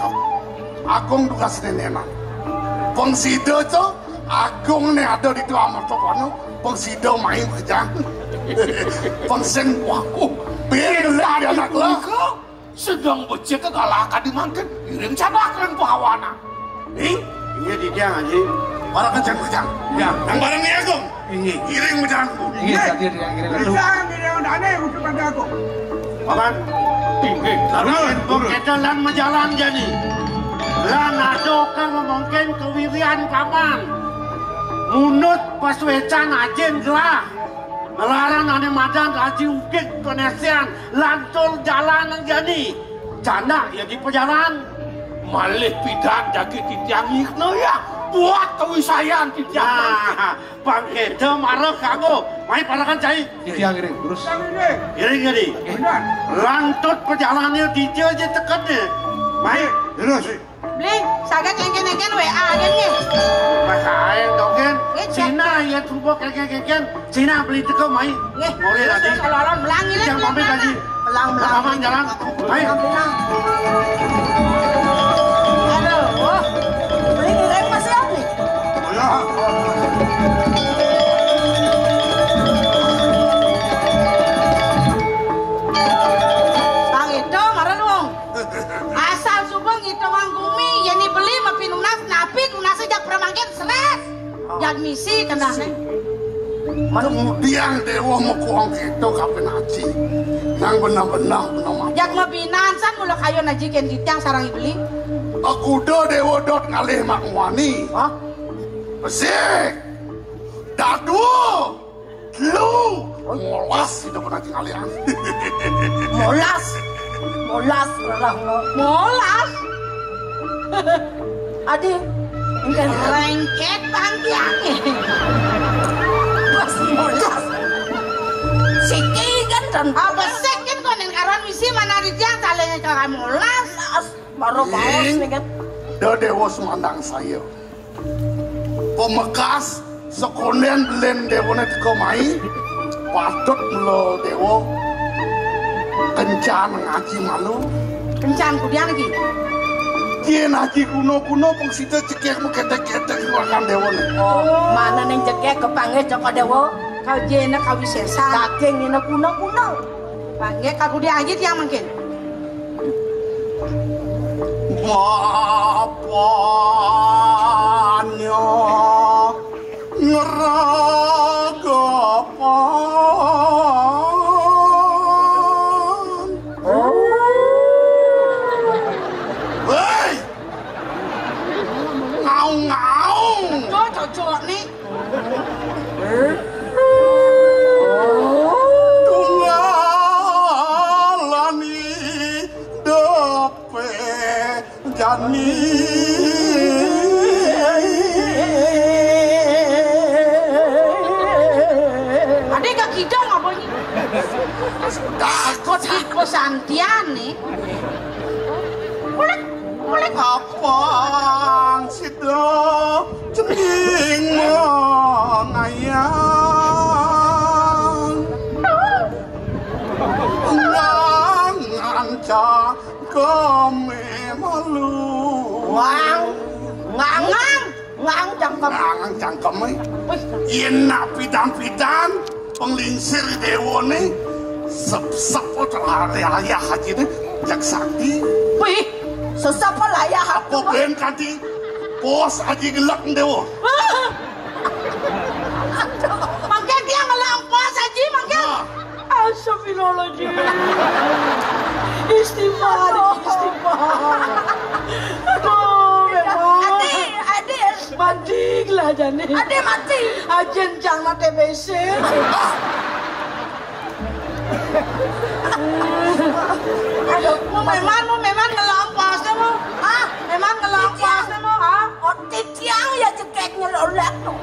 Agung dugas nénénan. Pang sida to, Agung né ada di tua motor kono, pang sida mai makejang. Pang sing waku. Bén gelah di anak lah. Sedeng becik ke galah kadi mangkin, iring cadak ring pawana. Ih, iya di dia ngaji. Para kejang-kejang. Ya, yang bareng ni Agung. Inggih. Iring makejang. Inggih, tadi yang iring. Bisa, bisa, dane, ucap pada Agung. Paman. Inggih. Karena kita lan majalan jani. Lan ada kang ngomongkin kewirian paman. Munut pasuécan ajin gelah. Nglarang ané madan aji ugig konésian lantur jalan jani. Canda ya di pajalan. Malih pidan jagi titiang ikna ya. Buat kawisayan titiang. Nah, Bang Eda marah kanggo. Mai parangan cai. Titiang iring, terus. Iring jadi. Benar. Lantur pajalané dija aja teked deh. Mai, terus. Beli, saget engken-engken W A aja nih. Pas ae to, Gen. Nggih, Cina ya, trupuk keke-keken. Cina beli teko mai. Nggih. Boleh lagi. Kalau-kalau melangi lagi. Yang pamit lagi. Melang, melang. Paman jalan. Mai. Melang, melang. Aduh. Beli ngirim masih nih. Alah. Bang itu marah dong. Asal suba ngitungang gumi, yén beli mapinunas, napi nunasé jak pramangkin, srés. Jak misi kendahné. Kemudian déwa makuang kéto kapining aji. Nang benah-benah benah mati. Jak mabinan san mula kayun aji kén titiang sareng beli. Akuda déwa dot ngalih mak muani. Hah? Besik. Dadua. Lu, molas sida pernah tinggal ya. Molas. Molas, rerah ngo-, molas. Adi, engken. Rengket bangkiange. Mas molas. Siki kan dan apa sik kan konen karan misi mana di tiang salenge karo molas. Molas, baru baos nih kan. Da dewa semandang saya. Pamekas sekondén belin déwané teka mai, patut mula déwa kencan ngaji malu. Kencan kudian lagi. Yén aji guna-guna pang sida cekek mu ketek-ketek makan déwané. Oh, mana ning cekek kepanggih Joko Déwa? Kau jena kawisésan. Daging ini guna-guna. Panggih kakudian aji tiang mangkin. Bapaknya ngeragapan. Hei! Ngaung-ngaung. Cocok, cocok nih. Tunggalani depe jani. Ade gak kidang apa ini? Takut di pesantian nih. Boleh, boleh. Apang sida cening mangayang. Ngangan cangkeme malu. Wang, ngangang, ngang cangkem. Ngangang cangkeme. Wih. Yén nak pidan-pidan, penglingsir déwané, sep-sep terlari ayah aja nih, jak sakti. Wih, sesep layah apa ben kanti, pos aja gelek déwa. Mangke dia ngelang pos aja, mangke. Nah. Astagfirullahaladzim. Istighfar, istighfar. Aduh, memang. Adi, Adi. Mati lah jane. Adi mati. Ajen cang na T B C. Aduh, mau memang, mau memang ngelampas, mau. Hah? Memang ngelampas, mau, hah? Otit yang ya cekeknya lolak tuh.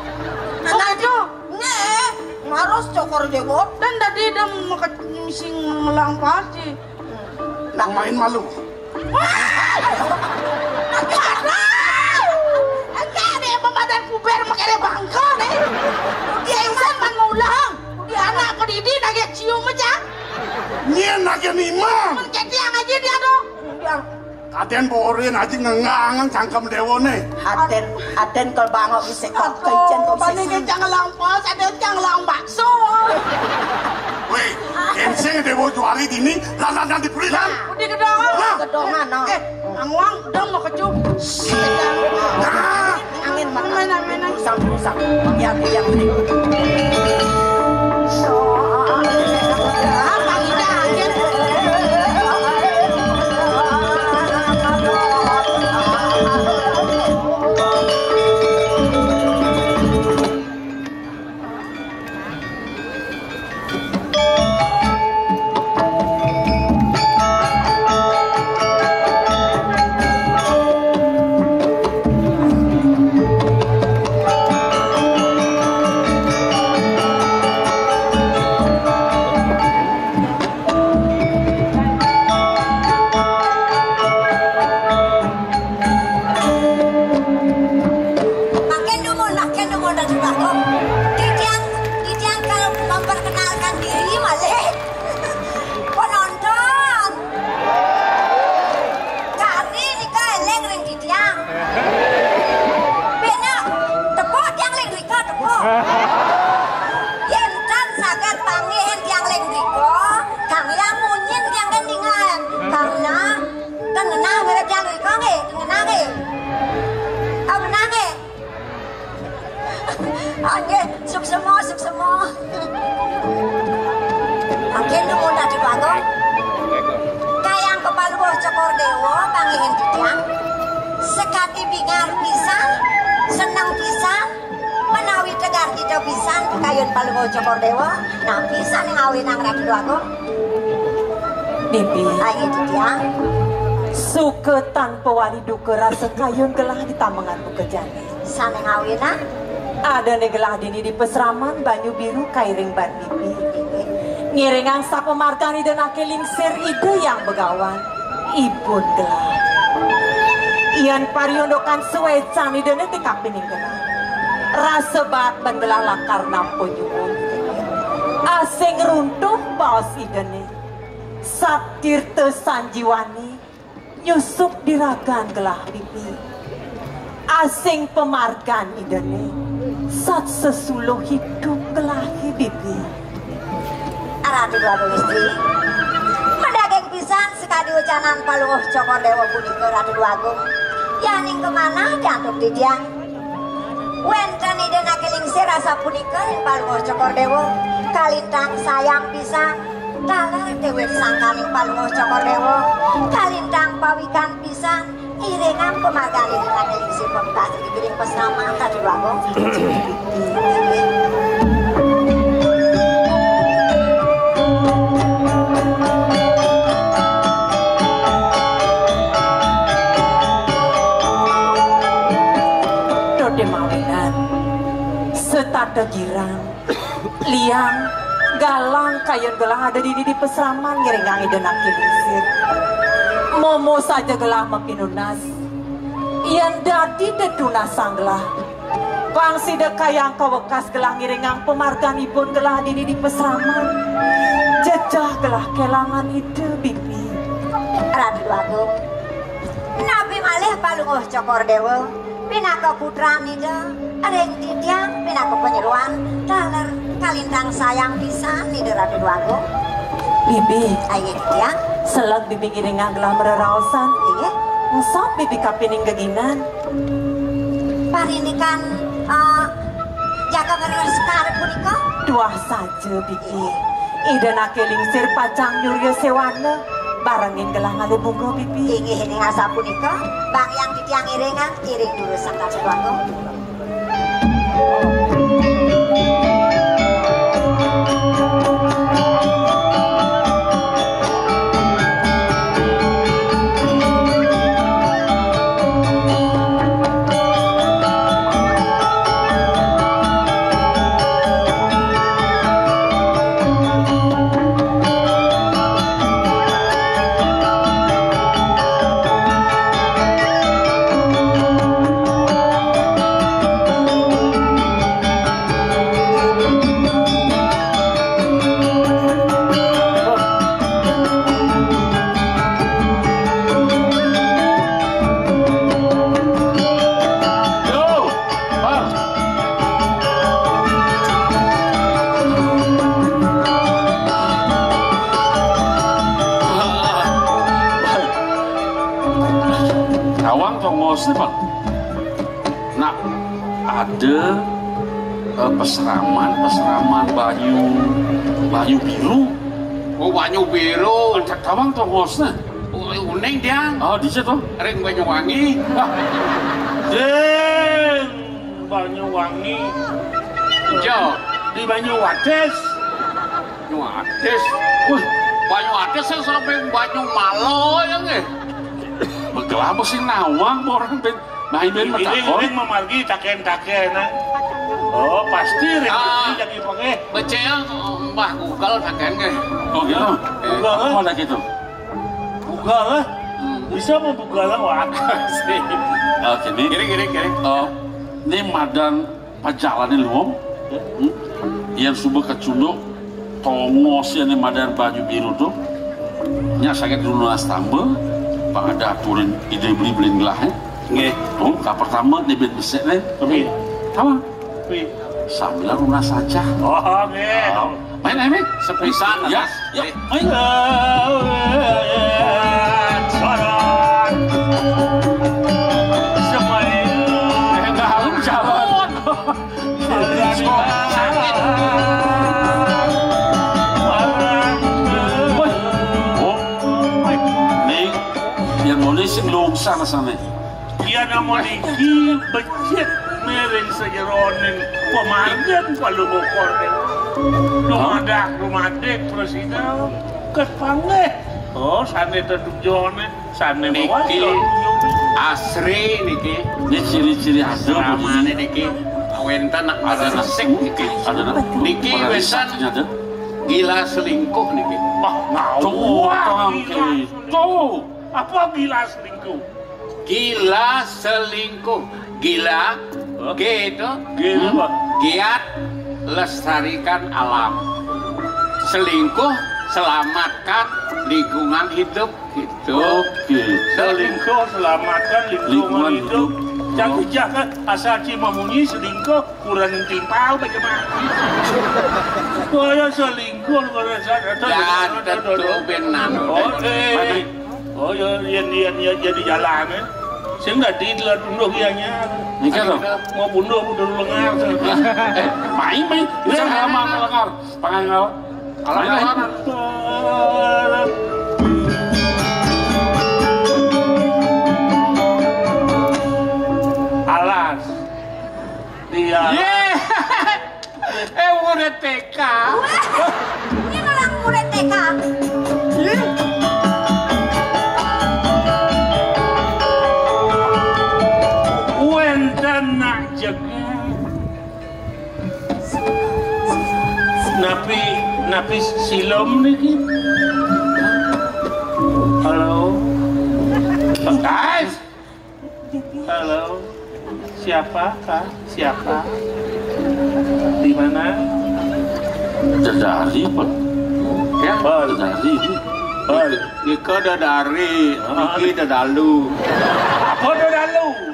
Anak Cokor Déwa. Dan tadi dia maka-, misi ngelang pasti. Nang main malu. Wah! Aduh! Enggak, dia pemadan puber makanya bangka nih. Dia insan man maulang. Dia anak kedidi nagih cium aja. Nyén nagih nima. Men ketiang aja dia tuh. Dia Kadén borin aja ngengangang cangkem déwané. Adén, adén kol bangok sing kok Aduh, kecen kok bani sing kecang lampes, ada cang lang bakso. Wéh, kén sing déwa juari dini, lan lan lan diberi lan. Udah gedong. Nah. Gedongan, no. Eh, anguang, dong mau kecup. Nah. Angin mah. Amin, amin, amin. Usang, usang. Ya, ya, ya. Makin dumun, makin dumun dan juga kok. Titiang, titiang kalau memperkenalkan diri malih. Penonton. Kami nika eling ring titiang. Bena, tepuk tiang ling rika, tepuk. Yén tan saged panggihin tiang ling rika, kami yang munyin tiang kendingan. Karena ten ngenah mirip tiang rika nggih, ten ngenah nggih. Ah, ngenah nggih. Nggih, suksema, suksema. Nggih, nuwun dadi bangun. Kayang kepaluh Cokor Déwa panggihin titiang. Sekati bingar pisan, seneng pisan, menawi tegar kita pisan kayun paluh Cokor Déwa. Napi sané ngawinang Ratu Agung? Bibi. Ayo, titiang. Suka tanpa wali duka rasa kayun gelah di tamengan buka jani. Sané ngawinang? Adané gelah dini di pasraman Banyu Biru kairing ban bibi. Ngiringang sapamargan Ida Naké Lingsir Ida Hyang Begawan. Ibun gelah. Yén pariondokan suécan Idané ti kapining gelah. Rasa baat ban gelah lakar nampa nyuwun. Asing runtuh baos Idané. Satirta sanjiwani. Nyusup di ragan gelah bibi. Asing pamargan Idané. Sat sesuluh idup gelahé bibi. Ratu Déwa Agung Istri. Madaging pisan sakadi wacanan paluh Cokor Déwa punika, Ratu Déwa Agung. Yaning kamanah jantuk titiang. Wénten Ida Naké Lingsir asapunika ring paluh Cokor Déwa, kalintang sayang pisan. Taler déwék sangkaning paluh Cokor Déwa, kalintang pawikan pisan. Iringang pamargan Ida Naké Lingsir pemungkas ring pasraman Ratu Déwa Agung. Dodé mawinan, setata girang, liang, galang kayun gelah ada dini di pasraman ngiringang Ida Naké Lingsir. Momo saja gelah mapinunas. Yén dadi tetunasang gelah, pang sida kayang kawekas gelah ngiringang pamarganipun gelah dini di pasraman. Jejeh gelah kélangan Ida bibi. Ratu Agung, napi malih Palungguh Cokor Déwa pinaka putran Ida, ring titiang pinaka panyeroan taler kalintang sayang pisan Ida Ratu Déwa Agung. Bibi. Inggih titiang. Seleg bibi ngiringang gelah mareraosan. Inggih. Engsap bibi kapining geginan. Parindikan, eh, jaga ngeres sekar punika. Tuah saja, Bibi. Ida Naké Lingsir pacang nyurya séwana, barengin gelah ngalih bunga, Bibi. Inggih, ning asapunika, bang yang titiang iringang, iring durusang Ratu Agung. Bang, tongosné, Bang. Nah, ada eh, peseraman, peseraman banyu, banyu biru. Oh, banyu biru. Tawang tongosné. Oh, uning, Diang. Oh, di situ. Ring Banyuwangi. Ah. Ding, Banyuwangi. Jo. Di Banyu Wadis. Banyu Wadis. Wih, Banyu Wadis sing samping Banyu Malo ya nggih. Bekel apa sing nawang apa orang ben main ben ini metakon? Ini memargi taken-takenan. Oh, pasti rezeki ah, jadi pengeh. Becek Mbah Google taken nggih. Oh gitu. Google, apa eh? Ada gitu? Google, eh? Hmm. Bisa membuka lewat. Oke, nih. Kiri, kiri, kiri. Oh, ini madan pajalané luwung, hmm? Yén suba kacunduk, tongos yén madan banyu biru to. Nya saged nunas tamba, pang ada aturin ide beli-belin gelahé. Nggih. To, ka pertama né ben besék né. Nggih. Apa? Nggih. Sambil nunas aja. Oh, nggih. Oh. Main, main, main. Sepisan, ya. Ya, ayo. Enggak, lu jalan. Woi, oh, woi, ning, yang boleh sing lungsang sana. Iya, nama niki becik miring sajeroning pamargin palu bokor. Dumadak, dumadik, presida. Ket panggih. Oh, sané tetujoné, sané niki mawon. Asri niki. Ini ciri-ciri asramane niki. Wénten nak ada resik niki. Ada nak. Niki wésan gila selingkuh niki. Wah, ngawur. Tuh, apa gila selingkuh? Gila selingkuh. Gila, G itu, G itu apa? Giat lestarikan alam. Selingkuh, selamatkan lingkungan hidup. Gitu. Oke. Selingkuh, selamatkan lingkungan hidup. Jangan jangan asal cuma munyi selingkuh, kurang timpal bagaimana? Kaya selingkuh, kaya sadar. Ya, tentu benar. Oke. Oh ya, yén yén yén jadi jalané. Sing dadi telat unduh ya anyar. Nika to. Mau punduh punduh lengar. Eh, main main. Bisa sama lengar. Pangan ngawon. Alah, alah. Alas. Dia. Yé. Eh, murid T K. Wah, ini orang murid T K. Wénten nak jeger. Napi, napi silem niki? Halo. Guys. Halo. Siapa, Kak? Siapa? Di mana? Dedari, Pak. Ya, Pak. Dedari. Pak. Nika dedari, ah, niki dedalu. Apa dedalu?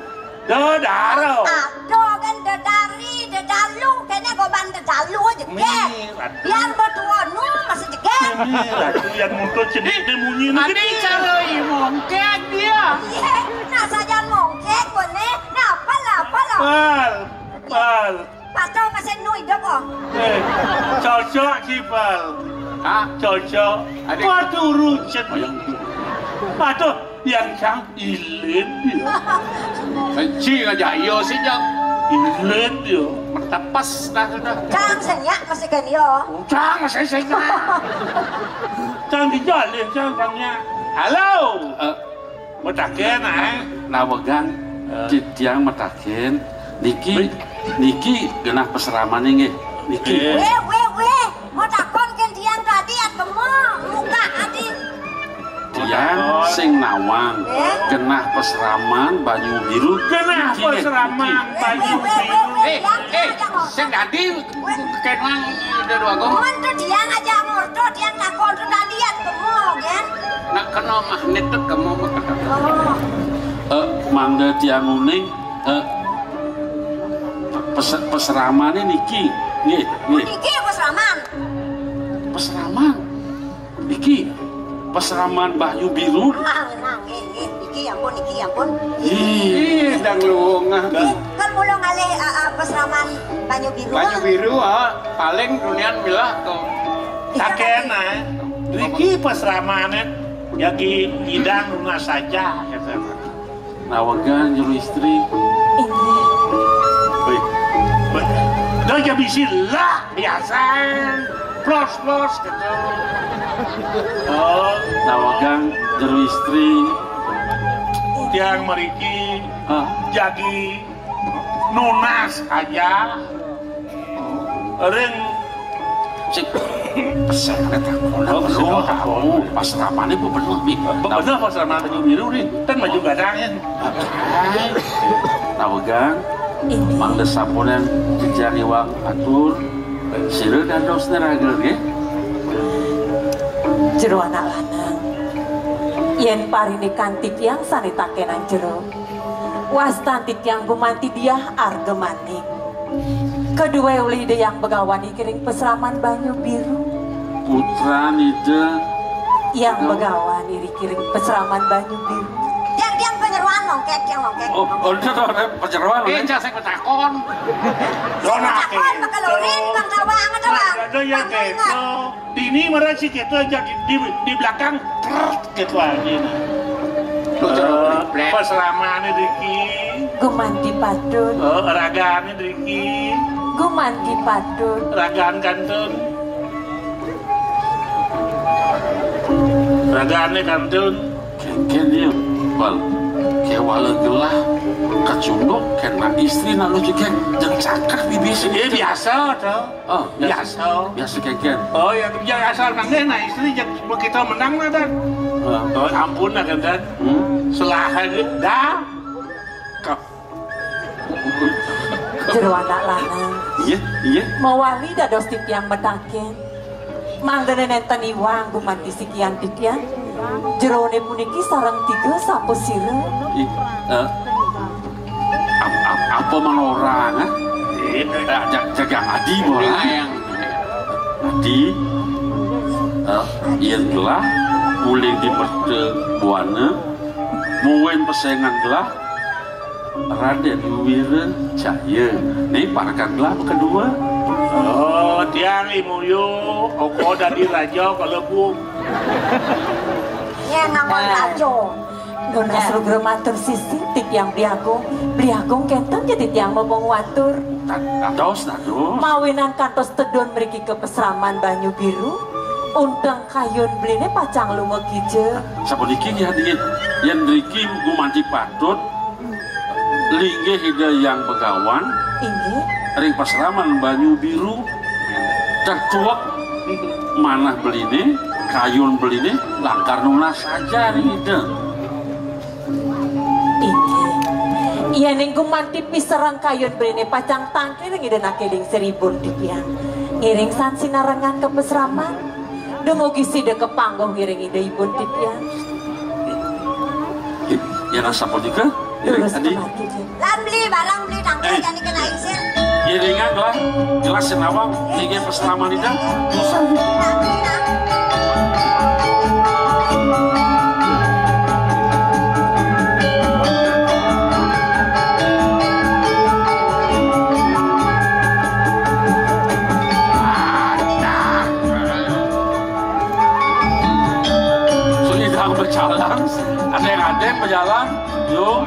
Dedaro. Aduh, kan dedari, dedalu, kene goban dedalu aja, gé. Biar bertuanu masih jegé. Ini ratu yang muncul cedik dia munyi ni. Adi kalau imongkek dia. Iya, nak saja mongkek, boleh. Nah, apalah, apalah. Pal, pal. Patau masih nu hidup, oh. Eh, cocok, Cipal. Hah? Cocok. Adik. Paturu cedik. Aduh, yang sang ilit dia. Benci aja, iya sih, Jang. Ilit dia. Mertepes dah sudah. Cang senyak masih kan iya. Cang masih senyak. Cang dijalih, Cang, Cangnya. Halo. Eh, mataken, eh. Nawegang, eh, ti-, tiang mataken. Niki, niki genah pasramané nggih. Niki. Wéh, wéh, wéh. Mau takon kén tiang tadi at kemo, muka adi. Tiang sing nawang, eh? Genah pasraman banyu biru. Genah pasraman banyu biru. Eh, eh, sing dadi kenang dua gong. Cuman tuh tiang aja ngorto, tiang takon tuh tadi at kemo, kan? Nak kena magnet tuh kemo mah kena. Oh. Eh, mangda tiang uning, eh, pes-, pasramané niki. Nggih, nggih. Niki pasraman. Pasraman. Iki pasraman Banyu Biru. Ah, nggih, nggih. Iki ampun, Ya ampun. Ih, dang luwung ah. Kan mula ngalih, ah, ah, pasraman Banyu Biru. Banyu Biru, ah, paling runian milah to. Taken, ah. Riki pasramane jagi nyidang nunas saja, gitu. Nawegang jero istri. Inggih. Wih, wih. Dah ya bisi lah, biasa. Plos, plos, gitu. Oh, nawegang jero istri. Tiang mriki, ah, jagi nunas aja. Ring sing pesen takon. Oh, bener, takon. Pas ramane apa bener, Bi? Be-, bener pas ramane Banyu Biru, Ring. Kan maju gadangin. Nawegang, mangda sapunen titiang iwang atur, sira dados neraga, nggih. Jero anak lanang, yen parindikan titiang sane takenan jero, wastan titiang gumanti Diah Arga Manik. Kedue olih Ida Hyang Begawan iriki ring pasraman Banyu Biru. Putran Ida Hyang Begawan iriki ring pasraman Banyu Biru. Tiang, tiang panyeroan mongkek, tiang mongkek. Oh, oh, ento to, Rep, panyeroan, eh, Rep. Cak sing takon. Sing takon, bakal urin, Bang Tawang, Bang Tawang. Ada ya, Bang, gitu. Dini marang si gitu aja di, di, di belakang, trrrt, gitu aja. Nah. Lu terus triplek. Pas ramane driki. Gumanti patut. Oh, ragane driki. Gumanti patut. Ragan kantun. Ragane kantun. Kengken dia, bal. Kewala gelah, kacunduk, kena istri, nak lucu, keng, jeng cakep, bibis. Eh, biasa, to. Oh, biasa. Biasa. Biasa kengken. Oh, ya, ya, asal mangke, nah, istri, jeng, kita menang, nah, Dan. Ah. Oh, ampun, nah, kan, Dan. Hmm? Selahan, dah. Kap- Jero anak lanang. Iya, iya. Mawali dados titiang mataken. Mangdene nenten iwang gumanti sikian titiang. Jerone puniki sareng tiga sapasira. I-, eh, ap-, ap-, apa manorang, eh? Eh, jag-, jaga adi manorang. Adi, eh, yen gelah uling di merta buana, muwin pesengan gelah, Raden Wira Jaya. Nih, parekan gelah kedua. Oh, tiang imuyu, oko dadi raja kalebu. Yen ngangon raja. Nunas lugra matur sisip, titiang Bli Agung. Bli Agung kenten ya titiang momong watur. Dados, dados. Mawinan kantos tedun mriki ka pasraman Banyu Biru. Unteng kayun beline pacang lunga kija. Sapuniki nggih, nggih. Yen mriki gumanti patut, linggih Ida Hyang Begawan. Inggih. Ring pasraman Banyu Biru. Tetuek manah beline, kayun beline, lakar nunas saja ring Ida. Inggih. Yening gumanti pisereng kayun beline pacang tangkil ring Ida nake lingsir ibun titiang. Ngiring san sinarengan ka pasraman. Dumugi sida kapangguh ngiring Ida ibun titiang. Yen asapunika, ngiring. Terus adi. Lan beli barang, beli tangkil, eh, jani kena isin. Ngiringan gelah, gelah sinawang, nggih pasraman Ida. Terus adi. Nah, beli, nah. Sudah berjalan, ada yang ada yang berjalan, yuk.